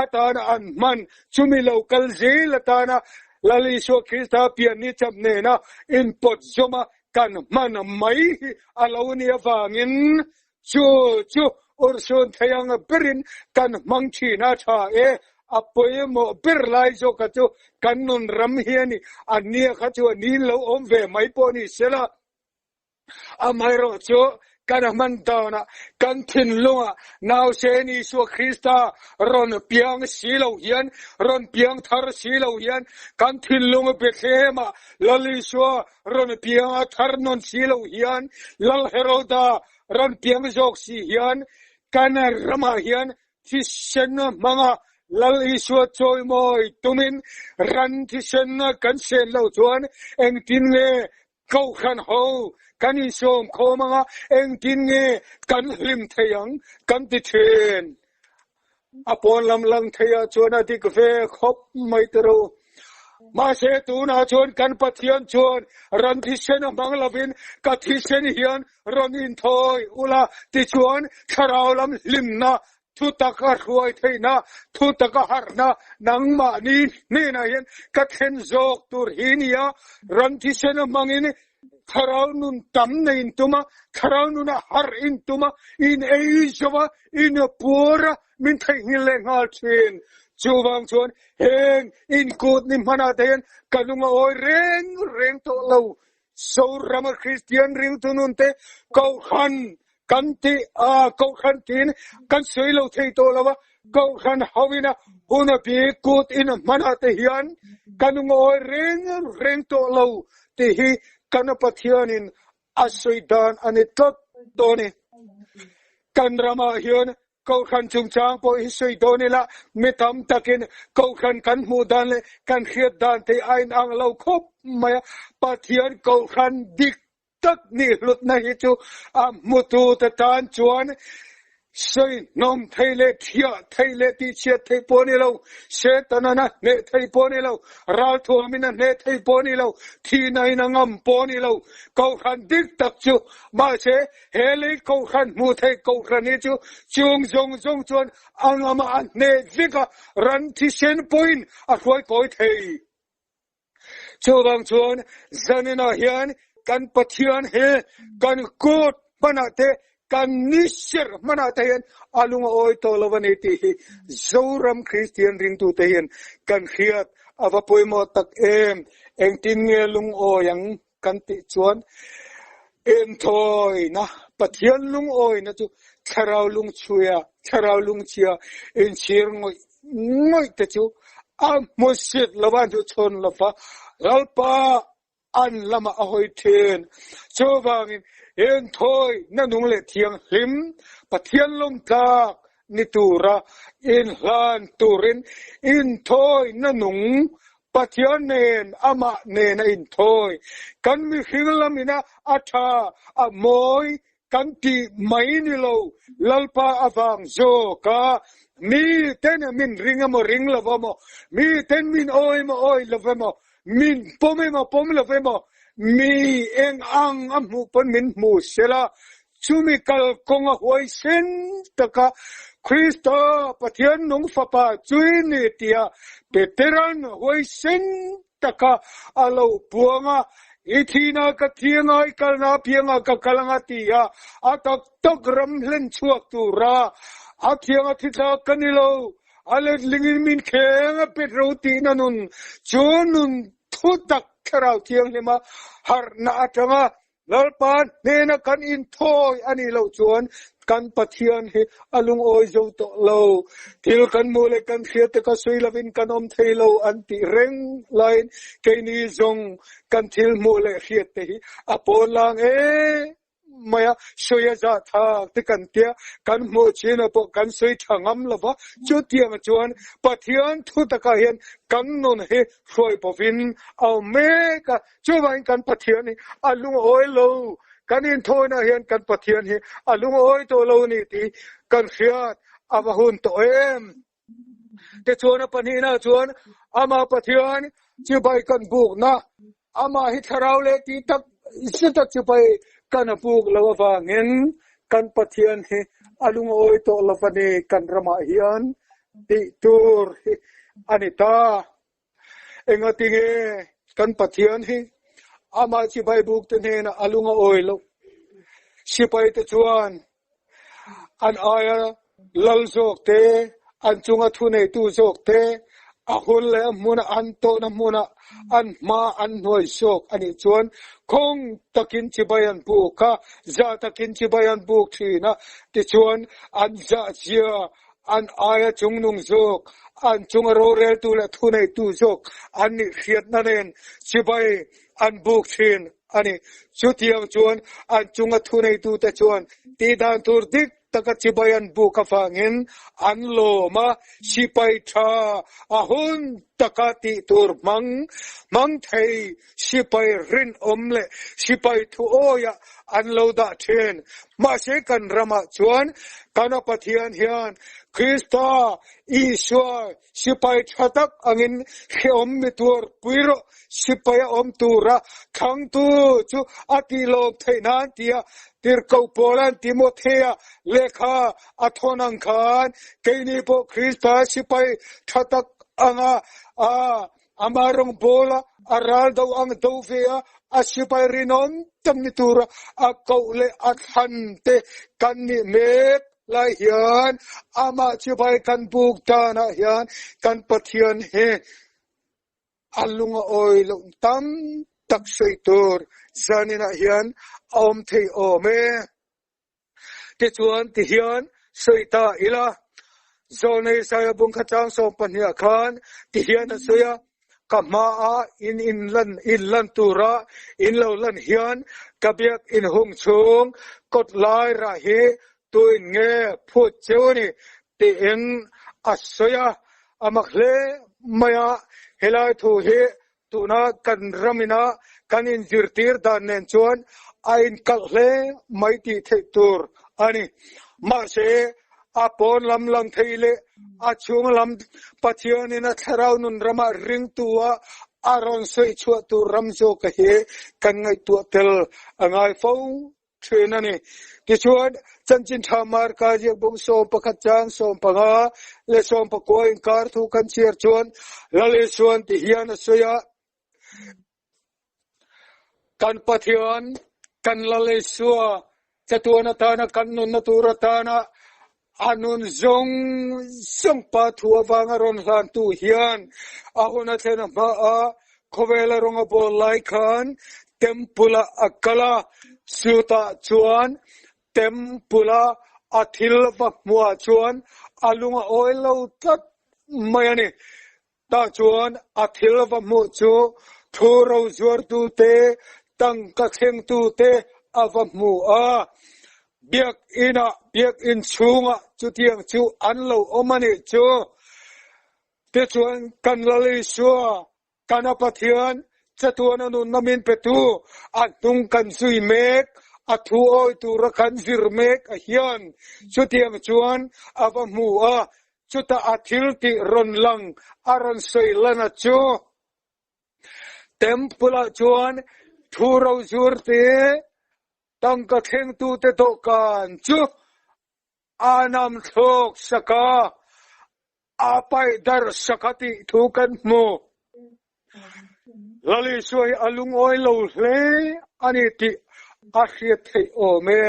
atana an hman chumi lo kal zel atana Lal Isua Krista pian ni chap nena inpawt zawma kan hman mai hi a lo ni avangin chu chu urhsun thei ang berin kan hmang thin a tha e. A pawimawh ber lai zawka chu kan nun ram hi a ni. A nia kha chu a ni lo awm ve mai pawh ni sela. Amaherawh chu kan hman danah kan thinlungah nausen Isua Krista rawn piang si lo hian, rawn piang thar si lo hian, kan thinlung Bethlehemah Lal Isua rawn piang a thar nawn si lo hian, Lal Heroda rawn piang zawk si hian kan ramah hian thisen hmanga Lal Isua chawimawi tumin ran thisen kan sen lo chuan engtin nge Kohhran ho kan insawm khawm anga engtin nge kan hlim thei ang kan ti thin. A pawn lam lang thei ah chuan a dik ve khawp mai te ro. Mahse tunah chuan kan Pathian chuan ran thisen a hmang lovin ka thisen hian rawn inthawi ula tichuan thlarau lam hlimna. Thutak a hruai theihna, thutak a harhna nangmahni hnenah hian ka thlen zawk tur hi ni a, ram thisen a hmangin thlarau nun tam nei in tum a, thlarau nun a harh in tum a, in ei zo a, in puar a, min theihnghilh leh nghal thin. Chuvang chuan heng inkut ni hmanah te hian ka lung a awi reng reng tawh lo. Zorama Kristian ringtu nun te Kohhran kan ti a, Kohhran tiin kan sawi lo thei tawh lo a, Kohhran hoin a hun a bik kut in a hmanah te hian kan ngawi reng reng tawh lo tih hi kan Pathianin a sawi dan a ni tlat dawn a ni. Kan ramah hian Kohhran chungchang pawh hi sawi dawn ila, mi tam takin Kohhran kan hmuh dan leh kan hriat dan te a inang lo khawp mai a. Pathian Kohhran dik tak nih hlutna hi chu a hmutute tan chuan sawi hnawm thei leh thiah thei leh tihchhiat thei pawh a ni lo, Setanan a hneh thei pawh a ni lo, ralthuamin a hneh thei pawh a ni lo, thihnain a ngam pawh a ni lo. Kohhran dik tak chu mahse He lei kohhran hmuh theih kohhran hi chu chung zawng zawng chuan a ngam a, a hneh vek a, ran thisen pawhin a hruai kawi thei. Chuvang chuan zaninah hian kan Pathian hi kan kut hmanah te, kan ni serh hmanah te hian a lung a awi tawh lo a ni tih hi Zoram Kristian ringtute hian kan hriat a va pawimawh tak em. Engtin nge lungawi ang? Kan tih chuan inthawina, Pathian lungawina chu thlarau lungchhuia, thlarau lungchhia inchhir ngawih ngawih te chu a hmusit lo va, hnuchhawn lo va, Lalpa an lamah a hawi thin. Chuvangin inthawina nung leh thianghlim, Pathian lawmtlak ni tura inhlan turin inthawina nung Pathian nen amah nen a inthawi. Kan mihring lamin a a tha, a mawi kan tih mai ni lo, Lalpa avang zawk a, mi ten min ring emaw ring lo emaw, mi ten min awi emaw awi lo emaw, min pawm emaw pawm lo emaw, mi eng ang a hmuh pawn min hmu sela, Chumi kalkawng a huaisen taka Krista, Pathian nung Fapa chui ni tia Petera'n huaisen taka a lo puang a, I thihna ka thi anga, i kalna apianga ka kal anga ti a, a tak tak ram hlen chhuak tura a thiang a thi thlak ka ni lo, a letlingin min kheng a Petro tihna nun chu nun thutak Thlarau Thianghlima harhna atanga Lalpa hnena kan inthawi a nih loh chuan kan Pathian hi a lungawi zo tawh lo. Thil kan hmuh leh kan hriat te kha sawi lovin kan awm thei lo an tih reng laiin keini zawng kan thil hmuh leh hriat te hi a pawn lang em mai a, sawi a zah thlak te kan tia, kan hmuh chinah pawh kan sawi tha ngam lo va. Chutiang chuan Pathian thu takah hian kan nun hi hruai bawkin a awm mek a. Chuvangin kan Pathian hi a lungawi lo, kan inthawina hian kan Pathian hi a lungawi tawh lo ni tih kan hriat a va hun tawh em? Tichuan a pahnihna chuan amah Pathian chibai kan bukna, amah hi thlarau leh tih tak zeta chibai kan a buk lo avangin kan Pathian hi a lungawi tawh lo a ni kan ramah hian tih tur hi a ni ta. Engatinge kan Pathian hi amah chibai bukte hnenah a lung a awi loh? Sipaite chuan an aia lal zawkte, an chunga thuneitu zawkte, a hun leh a hmuna an tawhna hmuna an hma an hnuai zawk a nih chuan khawng takin chibai an buk a, zah takin chibai an buk thin a, tichuan an zahzia An aia chungnung zawk, an chunga roreltu leh thuneitu zawk an nih hriatna nen chibai an buk thin a ni. Chutiang chuan an chunga thuneitute chuan tihdan tur dik taka chibai an buk avangin an lawm a, sipai tha a hun taka tih tur hmang hmang thei sipai rinawm leh sipai thuawiah an lo dah thin. Mahse kan ramah chuan kan a Pathian hian Krista Isua sipai tha tak angin hrehawm mi tuar pui rawh sipai a awm tura thlangtu chu a tihlawm theih nan tia Tirhkoh Paula'n Timothea lehkha a thawn ang khan keini pawh Krista sipai tha tak anga a ama rawngbawla a ral do ang do ve a, a sipai rinawm tak ni tura a koh leh a thlan te kan nih mek lai hian amah chibai kan buk danah hian kan Pathian hi A lung a awi loh tam tak sawi tur zaninah hian a awm thei awm e. Tichuan tihian sawi ta ila, Zawlnei Saia bungkha chang 12 ah khan tihian a sawi a, Ka hmaah in inlan inlan tura in lo lan hian ka biak inhung chhung kawt lai rah hi tuin nge phut cheu a ni tiin a sawi a, a mak hle mai a, helai thu hi tuna kan ramina kan inzirtir dan nen chuan a inkalh hle mai tih theih tur a ni. Mahse, a pawn lam lang thei leh a chhung lam Pathianin a thlarau nun ramah ringtu a a rawn sawi chhuah tur ram zawka hi kan ngaihtuah tel a ngai fo. Thin a ni. Tichuan, Chanchin Tha Marka ziak bung 11 chang 15 leh 19 inkar thu kan chhiar chuan Lal Isuan ti hian a sawi a, Kan Pathian, kan Lal Isua, chatuan atana kan nunna tur atana a nun zawng zawng pa thu avanga rawn hlantu hian a hun a thlen a hma a, khawvela rawng a bawl lai khan temple ah a kal a, chutah chuan temple a a thil va hmuah chuan a lung a awi lo tlat mai a ni. Tah chuan a thil va hmuh chu thu ro zuartute, tangka thlengtute a va hmu a. Biakinah, biakin chhungah chutiang chu an lo awm a nih chu. Tichuan, kan Lal Isua, kan a Pathian, chatuana nunna min petu, a hnung kan zui mek, a thu awi tura kan zir mek a hian chutiang chuan a va hmu a, Chutah a thil tih rawn lang a rawn sawi lana chu Temple ah chuan thu ro zur te, tangka thlengtute dawhkan chu a nam thlawk sak a, a paih darh sak a tih thu kan hmu. Lal Isua hi a lungawi lo hle a ni tih a hriat theih awm e.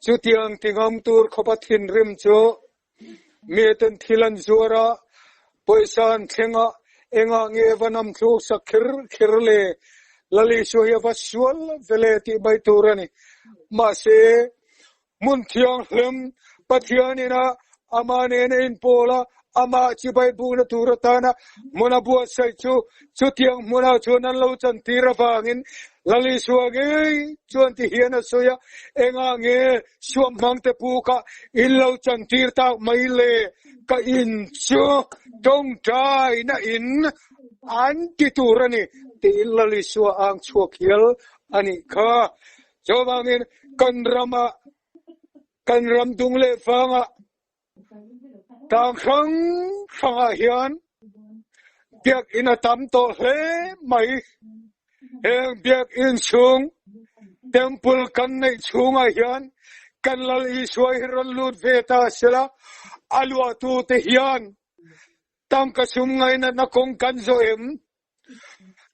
Chutiang ti ngam tur khawpa thinrim chu miten thil an zuar a, pawisa an thleng a, engah nge va nam thluk sak kher kher le? Lal Isua hi a va sual vele tih mai tur a ni. Mahse, Hmun thianghlim Pathianin a amah nena inpawl a, amah chibai bukna tur atana hmun a buatsaih chu chutiang hmunah chuan an lo chantir avangin Lal Isua ngei chuan ti hian a sawi a, Engah nge suamhmangte pukah in lo chantir tak mai le? Ka in chu tawngtaina in an ti tur a ni tiin Lal Isua ang chhuak hial a nih kha. Chuvangin kan ramah, kan ram dung leh vangah tlang hrang hrangah hian biakinn a tam tawh hle mai. Heng biakinn chhung, temple kan neih chhungah hian kan Lal Isua hi rawn lut ve ta sela, a luahtute hian tangka sum ngainatna kawng kan zawh em?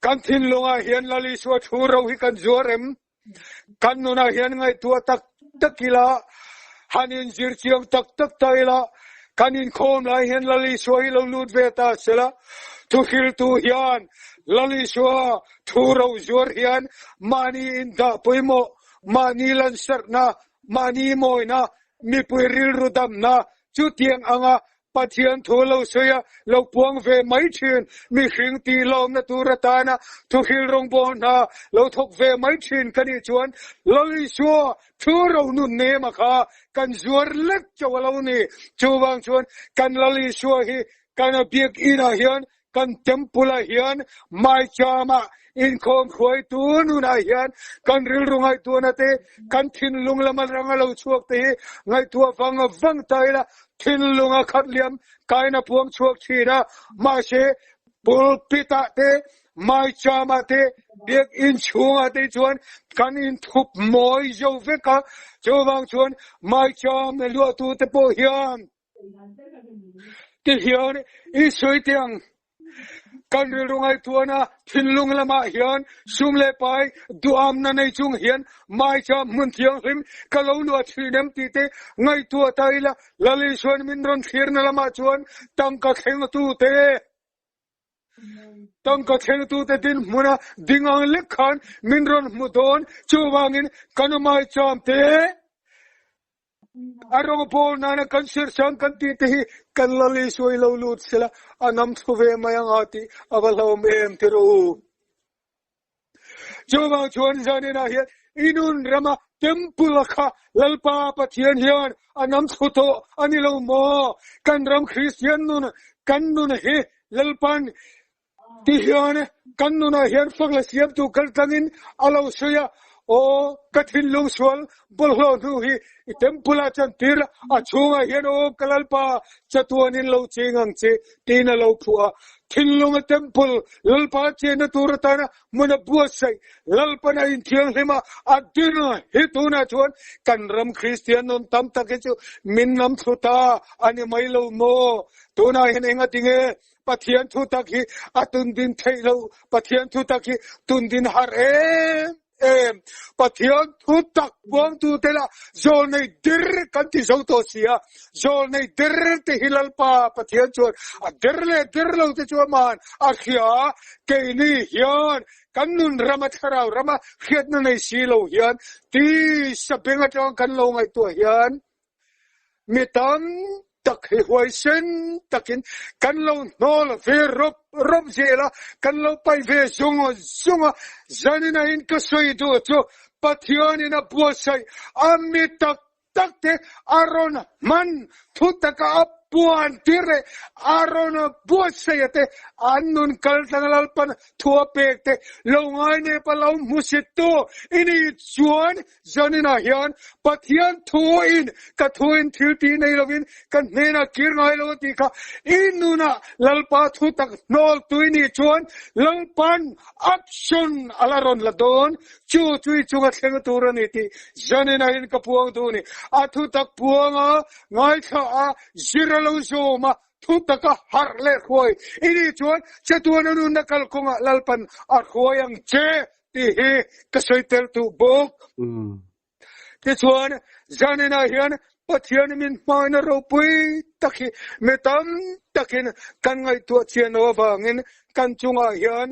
Kan thinlungah hian Lal Isua thu ro hi kan zuar em? Kan nunah hian ngaihtuah tak tak ila, han inzir chiang tak tak ta ila, kan inkhawm lai hian Lal Isua hi lo lut ve ta sela, thuhriltu hian Lal Isua thu ro zuar hian mahni indah pawimawh, mahni lansarhna, mahni mawina, mipui rilru damna chutiang anga Pathian thu lo sawi a, lo puang ve mai thin, mihring tih lawmna tur atana thuhril rawngbâwl hna lo thawk ve mai thin ka nih chuan Lal Isua thu ro nun nema kha kan zuar lek chauh a lo ni. Chuvang chuan kan Lal Isua hi kan biakinn ah hian. Kan temple ah hian maicham ah inkhawm hruaitu nunah hian kan rilru ngaihtuahna te kan thinlung lama rang a lo chhuak te hi ngaihtuah vang vang ta ila thinlung a khat liam kaina puang chhuak thin a. Mahse pulpit ah te maicham ah te biakinn chhung ah te chuan kan inthup mawi zo vek a. Chuvang chuan maicham luahtu te pawh hian Ti hian i sawi teh ang. Kan rilru ngaihtuahna thinlung lamah hian sum leh pai duhamna nei chung hian maicham hmun thianghlim ka lo luah thin em tih te ngaihtuah ta ila Lal Isuan min rawn thlirna lamah chuan tangka thlengtu te, Tangka thlengtute dinhmuna ding ang lek khan min rawn hmu dawn, chuvangin kan maicham te a rawngbawl nana kan sirchang kan tih te hi kan la Isua i lo lut sela a nam thlu ve mai anga tih a va hlauhawm em ti rawh u. Chuvang chuan zaninah hian i nun rama temple kha Lalpa Pathian hian a nam thlu tawh a ni lo maw? Kan ram Kristian nun, kan nun hi Lalpan ti hian kan nunah hian fak la siamtu kaltlangin a lo sawi a, Aw ka thinlung sual bawlhhlawh hnu hi i temple ah chantir la, a chhungah hian aw ka Lalpa chatuanin lo cheng ang che tiin a lo phuah a. Thinlunga temple Lalpa chenna tur atana hmun a buatsaih Lalpan a inthianghlim a, a din hi tunah chuan kan ram Kristian nun tam tak hi chu min nam thlu ta a ni mai lo maw? Tunah hian engatinge Pathian thu tak hi a tundin theih loh? Pathian thu tak hi tundin har em em? Pathian thu tak puangtu te lah zawlnei der kan ti zo tawh si a, zawlnei der te hi Lalpa Pathian chuan a der leh der lo te chu aman a hria a, keini hian kan nun rama thlarau rama hriatna nei si lo hian tisa beng atanga kan lo ngaihtuah hian Mi tam tak hi huaisen takin kan lo hnawl ve rawp rawp zel a, kan lo paih ve zung zung a. Zanin ahin ka sawi duh chu Pathianin a buatsaih a mi tak tak te a rawn hman thu taka a puan tir leh a rawn buatsaih a te an nun kal tlang Lalpan thu a pek te lo ngai nep a lo hmusit tu i nih chuan Zaninah hian Pathian thuin ka thuin thil tih nei lovin ka hnenah kir ngai lo a tih kha i nunah Lalpa thu tak hnawl tui nih chuan Lalpan action a la rawn la dawn chu chu i chunga thleng tur a ni tih zaninah hian ka puang duh a ni. A thu tak puanga ngaithla a zir a lo zawm a, thu taka harh leh hruai i nih chuan chatuana nunna kalkawngah Lalpan a hruai ang che. Tih hi ka sawi tel duh bawk. Tichuan, zaninah hian Pathian min hmaina ropui tak hi mi tam takin kan ngaihtuah chian loh avangin kan chungah hian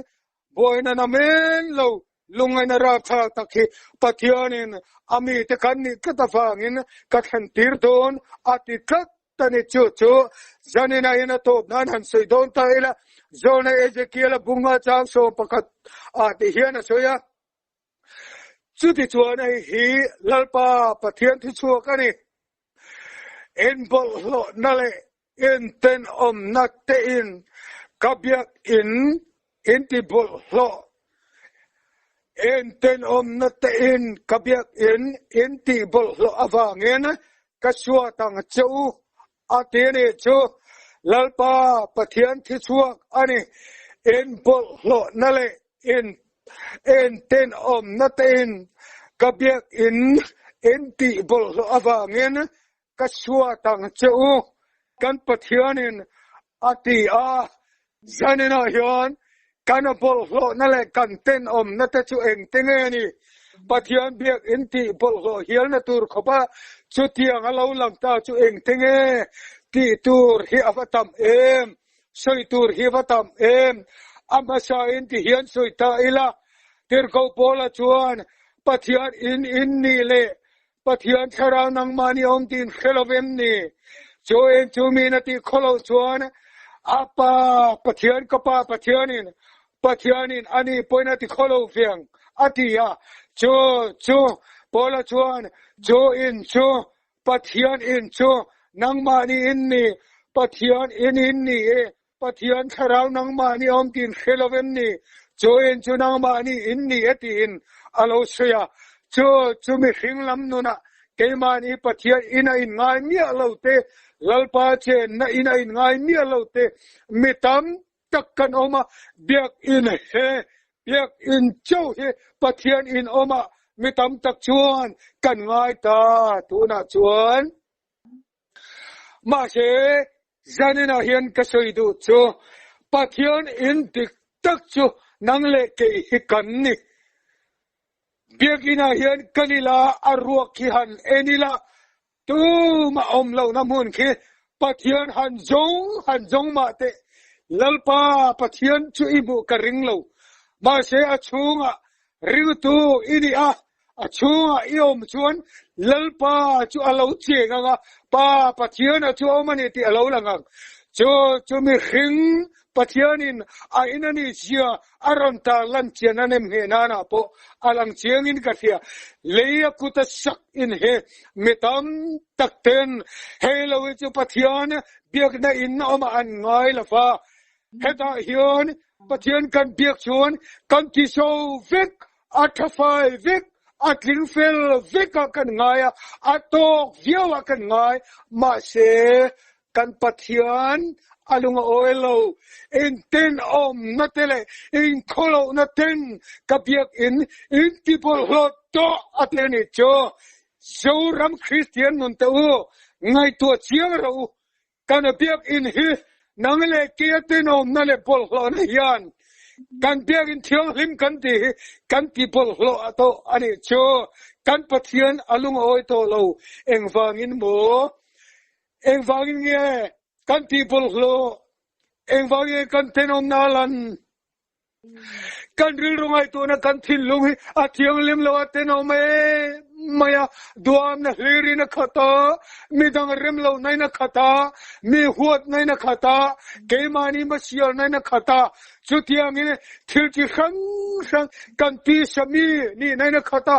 buaina namen lo lungngaihna rapthlak tak hi Pathianin a mite kan nih tlat avangin ka thlentir dawn a ti tlat. Tani chu chu zanin ah hian a tawp nan han sawi dawn ta ila, Zawlna Ezekiel-a bunga chang 11 ah ti hian a sawi a, Chutichuan hei hi Lalpa Pathian thuchhuak a ni, In bawlhhlawhna leh in tenawmna tein ka biakinn in ti bawlhhlawh, in tenawmna tein ka biakinn in tih bawlhhlawh avangin Ka suat ang che u a ti a nih chu Lalpa Pathian thichhuak a ni. In bawlhhlawhna leh in in tenawmna tein ka biakinn in tih bawlhhlawh avangin ka suat ang che u, kan Pathianin a ti a. Zaninah hian kan bawlhhlawhna leh kan tenawmna te chu engte nge ni? Pathian biak in tih bawlhhlawh hialna tur khawpa chutiang a lo lang ta chu engte nge tih tur hi a va tam em? Sawi tur hi a va tam em? A hmasa in ti hian sawi ta ila, Tirhkoh Paula chuan Pathian in in nih leh Pathian thlarau nangmah nih a awm tiin hre lo em ni? Chu in chu mi na tih khaw loh chuan a pa Pathian ka pa Pathianin Pathianin a nih pawhin a ti khaw lo viang a ti a. Chu chu Paula chuan chu in chu Pathian in chu nangmah nih in ni Pathian in in ni e. Pathian thlarau nangmahni a awm tiin hre lo em ni? Chu in chu nangmahni in ni e tiin a lo sawi a. Chu chu mihring lam nunah keimahni Pathian in a inngai miah lo te, Lalpa chenna in a inngai miah lo te, mi tam tak kan awm a, biakinn he biakinn chauh hi Pathian in awmah mi tam tak chuan kan ngai ta tunah chuan. Mahse, zaninah hian ka sawi duh chu Pathian in dik tak chu nang leh kei hi kan ni. Biakinah hian kan ila a ruak khi han en ila tumah awm lohna hmun khi Pathian han zawng han zawng mah teh. Lalpa Pathian chu i hmuh ka ring lo. Mahse a chhungah ringtu i ni a, A chhungah i awm chuan Lalpa chu a lo cheng ang a, Pa Pathiana chu a awm a ni tih a lo lang ang. Chu chu mihring Pathianin a in a nih zia a rawn tar lan chian a nem ngheh nanah pawh a lang chiangin ka hria. Lei a kut a sak in he mi tam tak ten hei lo hi chu Pathian biakna in a awmah an ngai lo va. Hetah hian Pathian kan biak chuan kan ti so vek A tha fai vek, a tling fel vek ah kan ngai a, a tawk viau ah kan ngai. Mahse, kan Pathian a lung a awi lo. In tenawmna te leh in khawlohna ten ka biakinn in ti bawlhhlawh tawh a ti a nih chu. Zoram Kristian nun te u, ngaihtuah chiang rawh u. Kan biakinn hi nang leh kei a tenawmna leh bawlhhlawhna hian kan biakinn thianghlim kan tih hi kan ti bawlhhlawh a tawh a nih chu. Kan Pathian a lungawi tawh lo. Engvangin maw? Engvangin nge kan ti bawlhhlawh? Engvangin nge kan tenawmna a lan? Kan rilru ngaihtuahna kan thinlung hi a thianghlim lo a tenawm em mai a, duamna hlirin a khat a, midang rem lo nain a khat a, mi huat nain a khat a, keimahni hmasialnain a khat a, chutiangin thil chi hrang hrang kan tisa mi nihnain a khat a,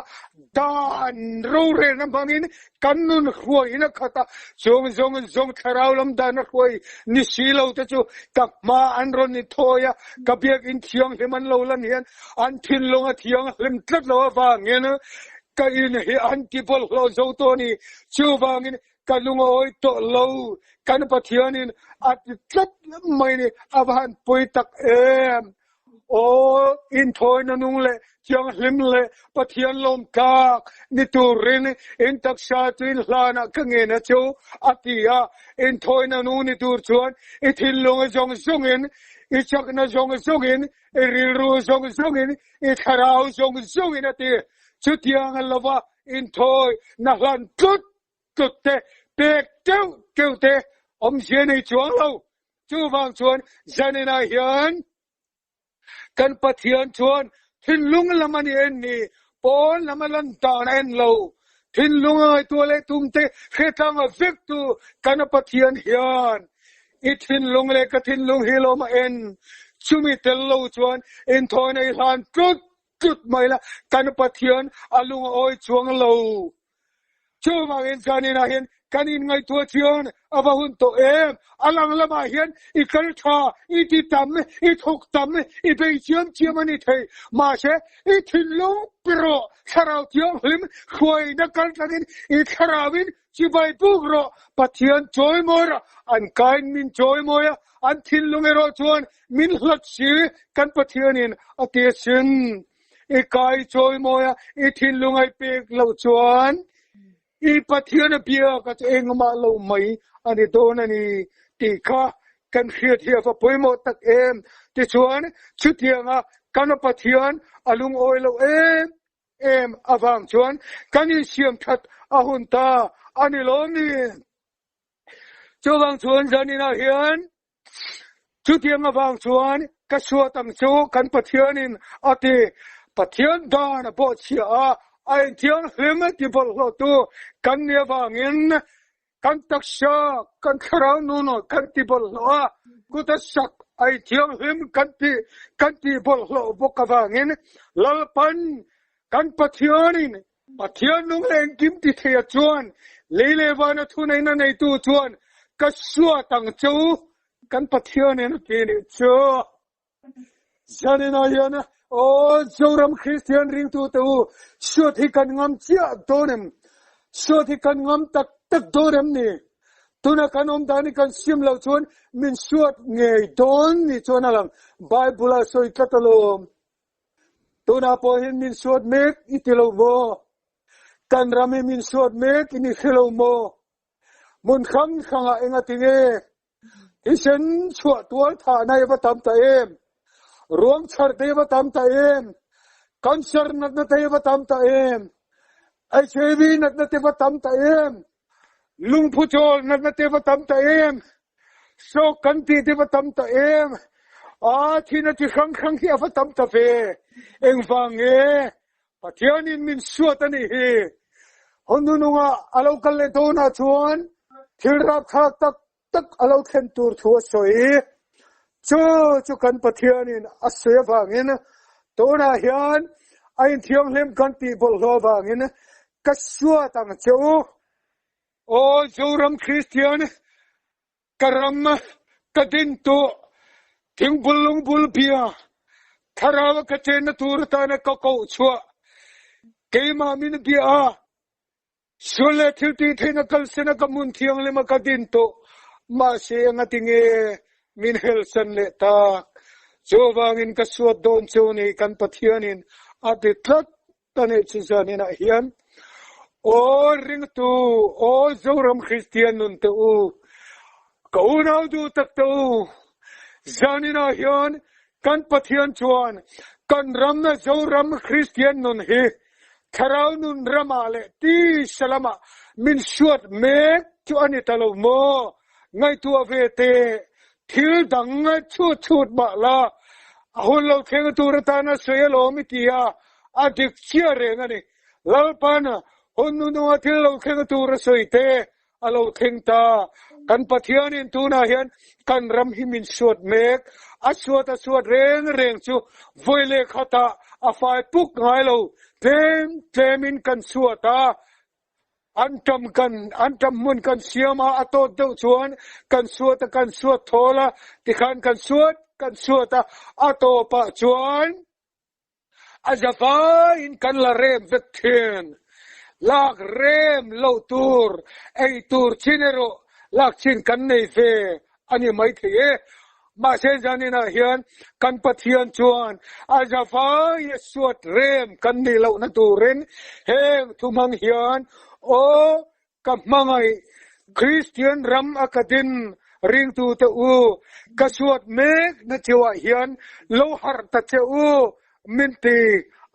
Dan rorelna hmangin kan nun hruaiin a khat a, chung zawng zawng thlarau lam dan a hruai ni si lo te chu ka hma an rawn i thawi a, ka biakinn thianghlim an lo lan hian an thinlung a thianghlim tlat lo avangin ka in hi an ti bawlhhlawh zo tawh a ni. Chuvangin ka lungawi tawh lo, kan Pathianin a ti tlat mai ni, a va han pawi tak em! Aw, inthawina nung leh thianghlim leh Pathian lawmtlak ni turin in taksa chu in hlanah ka ngen a chu, a ti a. Inthawina nung ni tur chuan i thinlung zawng zawngin, i chakna zawng zawngin, i rilru zawng zawngin, i thlarau zawng zawngin a ti. Chutiang a lova inthawi na hlan tlut tlut te, pek teuh teuh te awmzia nei chuang lo. Chuvang chuan zaninah hian kan Pathian chuan thinlung lam a ni en ni, pawn lam a lan dan a en lo. Thinlung a ngaihtuah leh tum te hretlang a vek tu kan Pathian hian i thinlung leh ka thinlung hi lawm a en. Chumi tel lo chuan inthawina i hlan tlut tlut mai la, kan Pathian a lung a awi chuang lo. Chuvangin zaninah hian kan inngaihtuah chian a va hun tawh em? A lang lamah hian i kal tha, i ti tam, i thawk tam, i bei chiam chiam a ni thei. Mahse, i thinlung pe rawh, Thlarau Thianghlim hruaina kal tlangin i thlarauin chibai buk rawh. Pathian chawimawi rawh, an kain min chawimawi a, an thinlung erawh chuan min hlat si, kan Pathianin a ti asin. I kai chawimawi a, i thinlung ai pek loh chuan i Pathian a biak a chu engmah lo mai a ni dawn a ni tih kha kan hriat hi a va pawimawh tak em. Tichuan, chutianga kan Pathian a lungawi loh em em avang chuan kan insiam that a hun ta a ni lo mi? Chuvang chuan zaninah hian Chutiang avang chuan ka suat ang chu kan Pathianin a ti. Pathian dan a bawhchhia a, a inthianghlim a ti bawlhhlawhtu kan nih avangin kan taksa, kan thlarau nun kan ti bawlhhlawh a, kut a sak a inthianghlim kan ti kan tih bawlhhlawh bawk avangin Lalpan kan Pathianin Pathian nung leh engkim ti theia chuan lei leh vana thuneihna neitu chuan ka suat ang che u. Kan Pathianin a ti nih chu. Zanin ah hian aw Zoram Kristian ringtute u suat hi kan ngam chiah dawn em? Suat hi kan ngam tak tak dawn em ni? Tuna kan awm dan hi kan sim loh chuan min suat ngei dawn ni chuan a lang. Bible ah sawi tlat alawm. Tunah pawh hian min suat mek i ti lo maw? Kan ram hi min suat mek in i hre lo maw? Hmun hrang hrangah engati nge thisen chhuah tual thahna i va tam ta em? Ruang chhar te i va tam ta em? Cancer natna te i va tam ta em? HIV natna te va tam ta em? Lungphu chawl natna te va tam ta em? Stroke kan tih te va tam ta em? A thina chi hrang hrang hi a va tam ta ve. Engvang nge? Pathianin min suat a nih hi. Hawnununga a lo kal leh dawnah chuan thil rapthlak tak tak a lo thlen tur thu a sawi. Chu chu kan Pathianin a sawi avangin tunah hian a inthianghlim kan tih bawlhhlawh avangin ka suat ang che u. Aw Zoram Kristian, Ka ram ka din tawh thingbul lungbul bia thlarau a ka chenna tur atana ka koh chhuah keimah min bia a, sual leh thil tih theihna kalsena ka hmun thianghlim a ka din tawh mahse engati nge min helsan leh tak? Chuvangin ka suat dawn chu ni kan Pathianin a ti tlat. Ka neih chu zaninah hian Aw ringtu, aw Zoram Kristian nun te u, ka unau duh tak te u, zaninah hian kan Pathian chuan kan ramna Zoram Kristian nun hi thlarau nun ramah leh tisa lamah min hruat mek chu a ni ta lo maw? Ngaihtuah ve teh, thil dang chhut chhut mah la, a hun lo thleng tur atana sawi alawm i ti a, a dik chiah reng a ni. Lalpan hun nununga thil lo thleng tur a sawi te a lo thleng ta. Kan Pathianin tunah hian kan ram hi min suat mek. A suat a suat reng reng chu vawi leh khatah a fai puk ngai lo. Tlem tlemin kan suat a, An ṭam kan an ṭam hmun kan siam a, a tawt deuh chuan kan suat a, kan suat thawl a, tikhan kan suat kan suat a, a tawpah chuan a zavaiin kan la rem vek thin. Lak rem loh tur, ei tur chin erawh lak chin kan nei ve a ni maithei e. Mahse zaninah hian kan Pathian chuan a zavaia suat rem kan nih lohna turin heng thu hmang hian, Aw ka hmangaih, Kristian ram a ka din ringtute u, ka suat mekna cheuah hian lo harh ta che u, min ti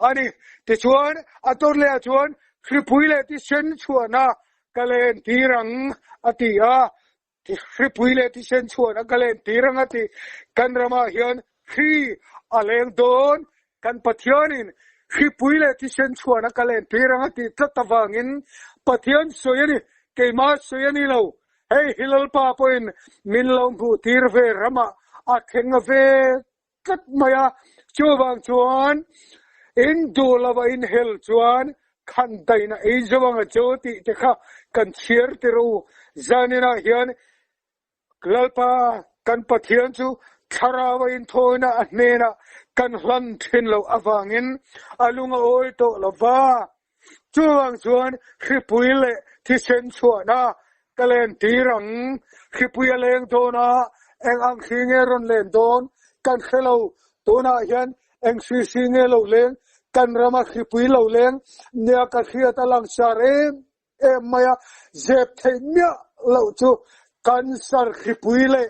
a ni. Tichuan, a tawt lehah chuan hripui leh thisen chhuahna ka len tir ang, a ti a. Hripui leh thisen chhuan a ka len tir ang a ti. Kan ramah hian hri a leng dawn. Kan Pathianin hripui leh thisen chhuan a ka len tir ang a tih tlat avangin Pathian sawi a ni, keimah sawi a ni lo. Hei hi Lalpa pawhin min lo hmuh tir ve ramah a thleng ve tlat mai a, chuvang chuan in duh lova in hel chuan khan daina ei zo anga chu tih te kha kan chhiar tir u. Zaninah hian Lalpa kan Pathian chu thlarau a inthawina a hnenah kan hlan thin loh avangin a lung a awi tawh lova, Chuvang chuan hripui leh thisen chhuahna ka len tir ang. Hripui a leng dawn a, eng ang hri nge rawn len dawn kan hre lo. Tunah hian eng hri hri nge lo leng, kan rama hripui lo leng nia ka hriat a langsar em em mai a, zep theih miah loh chu cancer hripui leh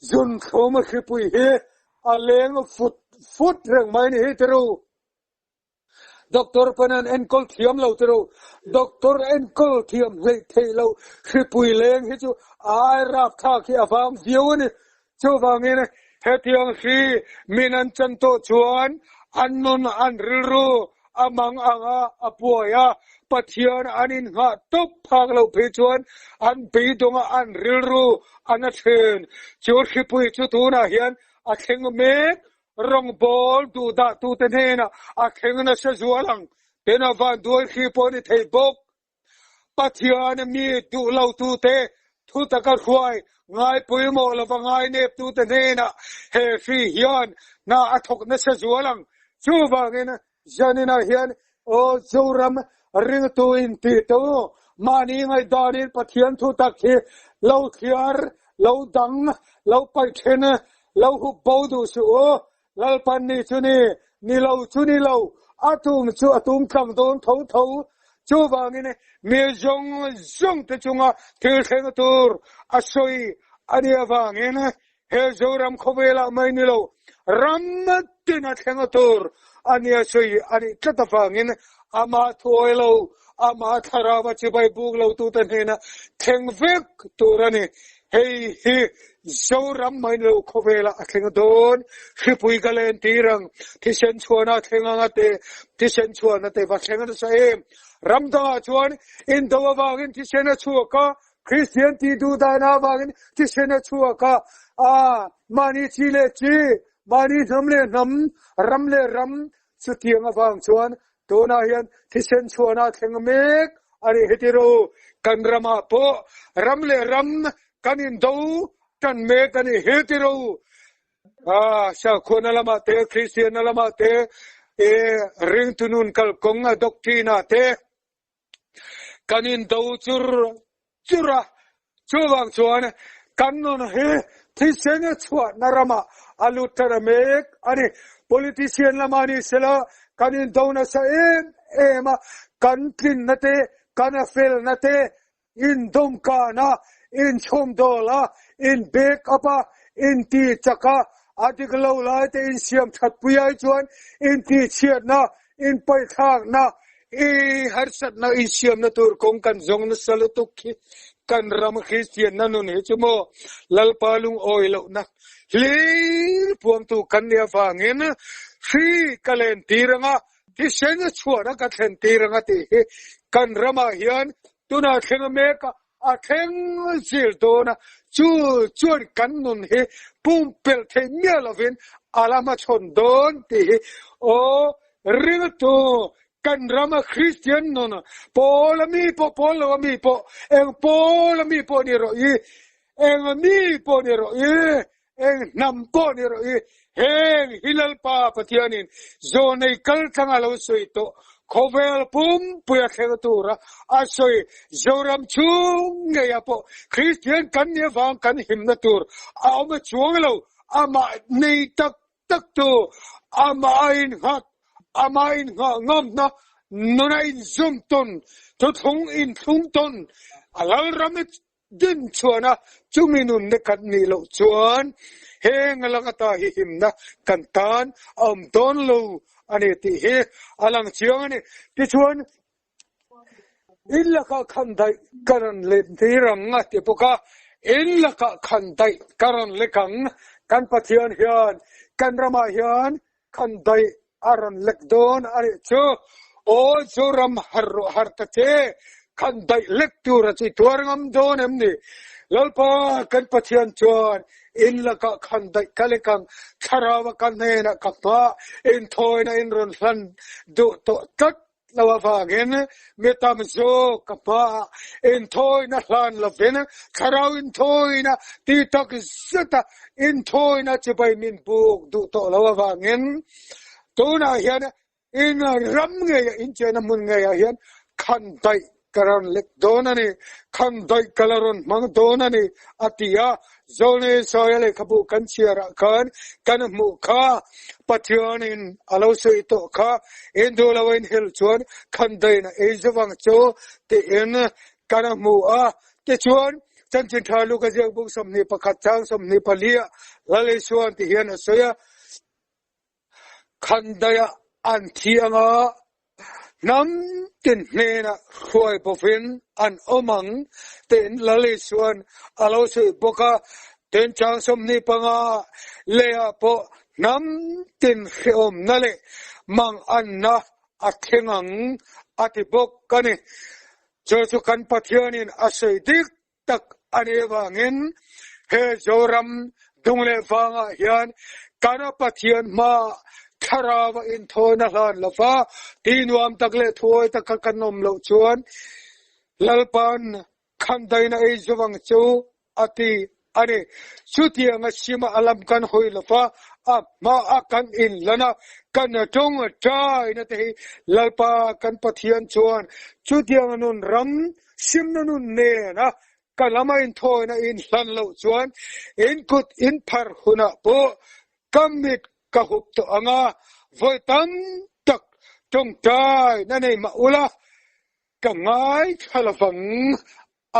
zunthlum hripui hi a leng fut fut reng mai ni hi tiru. Doctor pawn an enkawl thiam lo tiro. Doctor enkawl thiam hleih theih loh hripui leng hi chu ai rapthlak hi a vang viau a ni. Chuvangin hetiang hri min an chan tawh chuan an nun an rilru a mang ang a, a buai a, Pathian an innghah tawp phak loh phei chuan an beidawng a, an rilru a na thin. Chu hripui chu tunah hian a thleng mek Rawngbawl duhdahtute hnenah a thleng nasa zual ang ten a vanduai hri pawh a ni thei bawk. Pathian mi duh lotute thu taka hruai Ngai pawimawh lova ngai neptute hnenah he hri hian hna a thawk nasa zual ang. Chuvangin Zaninah hian aw Zoram ringtu intih tu mahni ngaihdanin Pathian thu tak hi lo thliar, lo dang, lo paih then, lo hup bo duh suh u. Lalpan ni chu ni, ni lo chu ni lo, a tum chu a tum tlang dawn tho tho. Chuvangin mi zawng zawng te chunga thil thleng tur a sawi a nih avangin he Zoram khawvelah mai ni lo, ram tin a thleng tur a nia sawi a nih tlat avangin amah thuawi lo, amah thlarau a chibai buk lo tute hnena thleng vek tur a ni. Hei hi Zoram mai ni lo khawvelah a thleng dawn. Hripui ka len tir ang, thisen chhuahna a thleng ang a ti, thisen chhuahna te va thleng nasa em. Ram dangah chuan indo avangin thisen a chhuak a, Kristian tih duh dahna avangin thisen a chhuak a, a mahni chi leh chi, mahni hnam leh hnam, ram leh ram chutiang avang chuan tunah hian thisen chhuahna a thleng mek a ni. Heti ro kan ramah pawh ram leh ram kan indo tan mek a ni. Heti ro sakhuana lamah te, Kristianna lamah te, e ringtu nun kalkawng a doctrine ah te, Kan indo chur chur a, chuvang chuan kan nun hi thisen a chhuahna ramah a lut ṭan a mek a ni. Politician lama ni sela kan indo nasa em em a, kan tlinna te, kan a felna te indawmkan a, inchhawmdawl a, in back up a, inti chak a, a dik lo lai te insiam that pui ai chuan intihchhiatna, inpaihthlakna, i harsatna insiamna tur kawng kan zawng nasa lutuk khi kan ram Kristianna nun hi chu maw Lalpa lungawi lohna hlir puangtu kan nih avangin hri ka len tir anga thisen a chhuahna ka thlen tir anga tih hi kan ramah hian Tunah thleng a mek a, a thleng zir dawn a, chu chuan kan nun hi pumpelh theih miah lovin a la hmachhawn dawn tih hi aw ringtu kan rama Kristian nun pawl a mi pawh pawl lo a mi pawh eng pawl a mi pawh ni rawh i eng a mi pawh ni rawh i Eng hnam pawh ni rawh i, heng hi Lalpa Pathianin zawnei kal thlanga lo sawi tawh khawvel pumpui a thleng tura a sawi Zoram chhung ngeiah pawh Kristian kan nih avang kan himna tur a awm a chuang lo, amah nei tak tak tu, amah a innghat, amah innghah ngamna nuna inzum tawn, thuthlung inthlung tawn, a Lalram i Din chuana chumi nunna kan nih loh chuan heng lang ata hi himna kan tan a awm dawn lo a ni tih hi a lang chiang a ni. Tichuan, in lakah khan daih ka rawn let tir ang a ti bawk a, in lakah khan daih ka rawn lek ang, kan Pathian hian kan ramah hian Khan daih a rawn lek dawn a nih chu. Aw Zoram har rawh har ta che, khan daih lek tur a chi tuar ngam dawn em ni? Lalpa kan Pathian chuan in lakah khan daih ka lek ang, thlarau a ka hnenah ka hma inthawina in rawn hlan duh tawh tlat lo avangin mi tam zawk ka hmaah inthawina hlan lovin thlarau inthawina ti tak zeta inthawina chibai min buk duh tawh lo avangin tunah hian in ram ngeiah in chena hmun ngeiah hian khan daih ka rawn lek dawn a ni, khan daih ka la rawn hmang dawn a ni, a ti a. Zawlnei Isaiah lehkhabu kan chhiarah khan kan hmuh kha, Pathianin a lo sawi tawh kha, in duh lo in hel chuan khan daihna ei zovang chu tiin kan hmu a. Tichuan, Chanchin Tha Luka ziak buk 21 chang 24 ah Lal Isuan ti hian a sawi a, Khandaiah an thi anga hnam tin hnenah hruai bawkin an awm ang tiin Lal Isuan a lo sawi bawk a. Tin chang 25 leiah pawh hnam tin hrehawmna leh manganna a thleng ang a ti bawk a ni. Chu chu kan Pathianin a sawi dik tak a nih avangin he Zoram dung leh vangah hian kan a Pathian hmaah thlarau a inthawina hlan lo va, ti nuam tak leh thuawi taka kan awm loh chuan Lalpa'n khandaina ei zovang chu a ti. a ni. Chutianga sima a lam kan hawi lo va, a hmaah kan inlan a, kan tawngtaina te hi Lalpa kan Pathian chuan chutianga nun ram simna nun nena ka lama inthawina inhlan loh chuan in kut inphar hunah pawh ka mit ka hup tawh ang a, vawi tam tak tawngtaina nei mah ula ka ngaithla lovang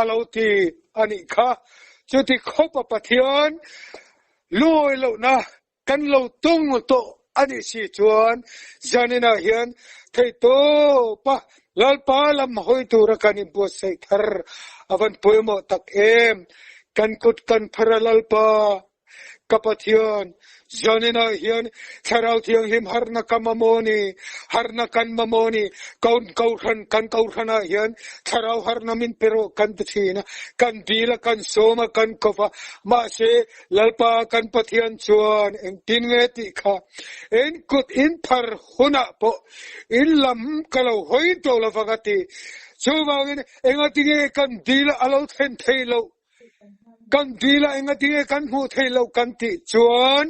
a lo ti a nih kha. Chuti khawpa Pathian lungawi lohna kan lo tung tawh a nih si chuan zaninah hian theihtawpa Lalpa lam hawi tura kan inbuatsaih thar a van pawimawh tak em. Kan kut kan phar a Lalpa Ka Pathian, zaninah hian Thlarau Thianghlim harhna ka mamawh ni, harhna kan mamawh ni, kan kohhran, kan kohhranah hian Thlarau harhna min pe rawh kan ti thin a, kan dil a, kan sawm a, kan kawp a, mahse Lalpa kan Pathian chuan engtin nge tih kha in kut in phar hunah pawh in lam ka lo hawi tawh lovang a ti. Chuvangin engatinge kan dil a lo thlen thei loh? Kan dil a engatinge kan hmuh theih loh kan tih chuan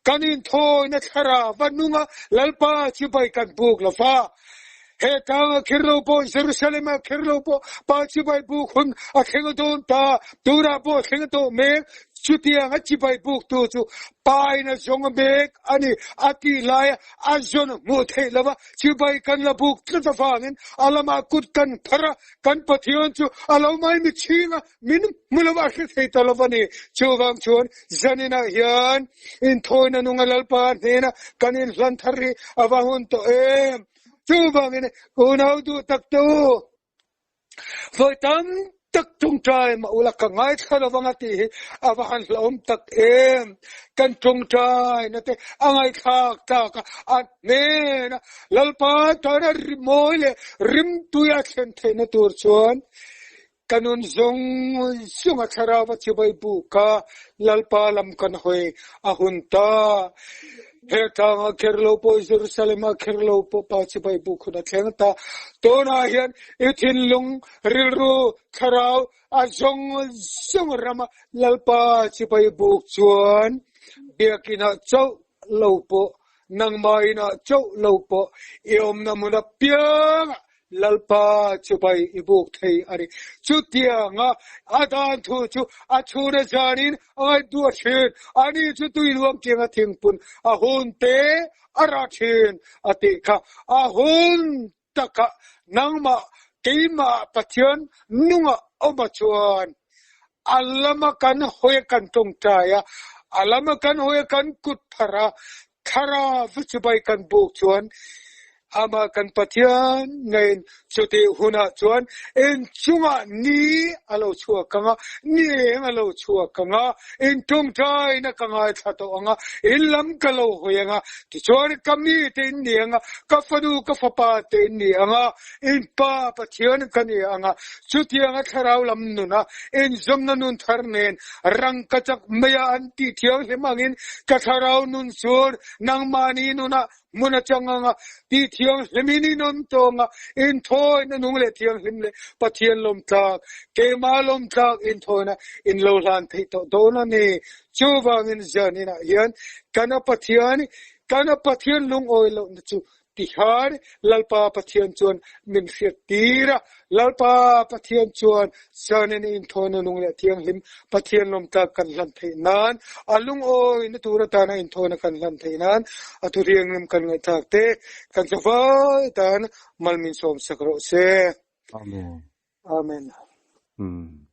kan inthawina thlarau va nunga Lalpa chibai kan buk lo va. He tlanga kher lo pawh Jerusalem ah kher lo pawh Pa chibai buk hun a thleng dawn ta, tunah pawh a thleng tawh mek. Chutiang a chibai buk tu chu Pa in a zawng mek a ni a tih laia a zawn hmuh theih lo va, chibai kan la buk tlat avangin a lamah kut kan phar a, Kan Pathian chu a lo mai mi chhing a, min hmu lo a hre thei ta lo a ni. Chuvang chuan zaninah hian inthawina nunga Lalpa hnena kan inhlan thar hi a va hun tawh em! Chuvangin unau duh tak te u, vawi tam tak tawngtai mah ula ka ngaithla lo vang a tih hi a va han hlauhawm tak em! Kan tawngtaina te a ngaihthlak tlak a, a hnena Lalpa tana rimawi leh rimtui a thlen theihna tur chuan ka nun zawng zawng a thlarau a chibai buk a, Lalpa lam kan hawi a hun ta. He tlangah kher lo pawh, Jerusalem-ah kher lo pawh Pa chibai buk hun a thleng ta. Tunah hian i thinlung, rilru, thlarau a zawng zawng rama Lalpa chibai buk chuan biakinah chauh lo pawh Nangmah inah chauh lo pawh i awmna hmun apiangah Lalpa chubai i buk thei a ni. Chutianga a dan thu chu a chhun a zanin a ngaihtuah thin. Ani chu tui luang tianga thingpun a hun te a rah thin a tih kha. A hun takah nangmah keimah Pathian nungah awma chuan a lama kan hawi a kan tawngtai a, a lama kan hawi a kan kut phar a, thlarau chibai kan buk chuan amah kan Pathian ngeiin chutih hunah chuan inchungah ni a lo chhuak ang a, ni eng a lo chhuak ang a, in tawngtaina ka ngaithla tawh ang a, in lam ka lo hawi ang a, tichuan ka mite in ni ang a, ka fanu ka fapa te in ni ang a, in Pa Pathian ka ni ang a, chutianga thlarau lam nuna inzawmna nun thar nen rangkachak maia an tih thianghlim angin ka thlarau nun chu nangmahni nunah hmun a chang ang a, tih thianghlimin in awm tawng a, inthawina nung leh thianghlim leh Pathian lawmtlak, keimah lawmtlak inthawina in lo hlan theih tawh dawn a ni. Chuvangin zaninah hian kana Pathian, kana Pathian lungawi lohna chu Tihian Lalpa Pathian chuan min hriat tir a, Lalpa Pathian chuan zanin inthawina nung leh thianghlim Pathian lawmtlak kan hlan theih nan, a lungawina tur atana inthawina kan hlan theih nan a thu thianghlim kan ngaihthlak te kan chawhvai tan mal min sawm sak rawh se. Amen. Amen. Hmm.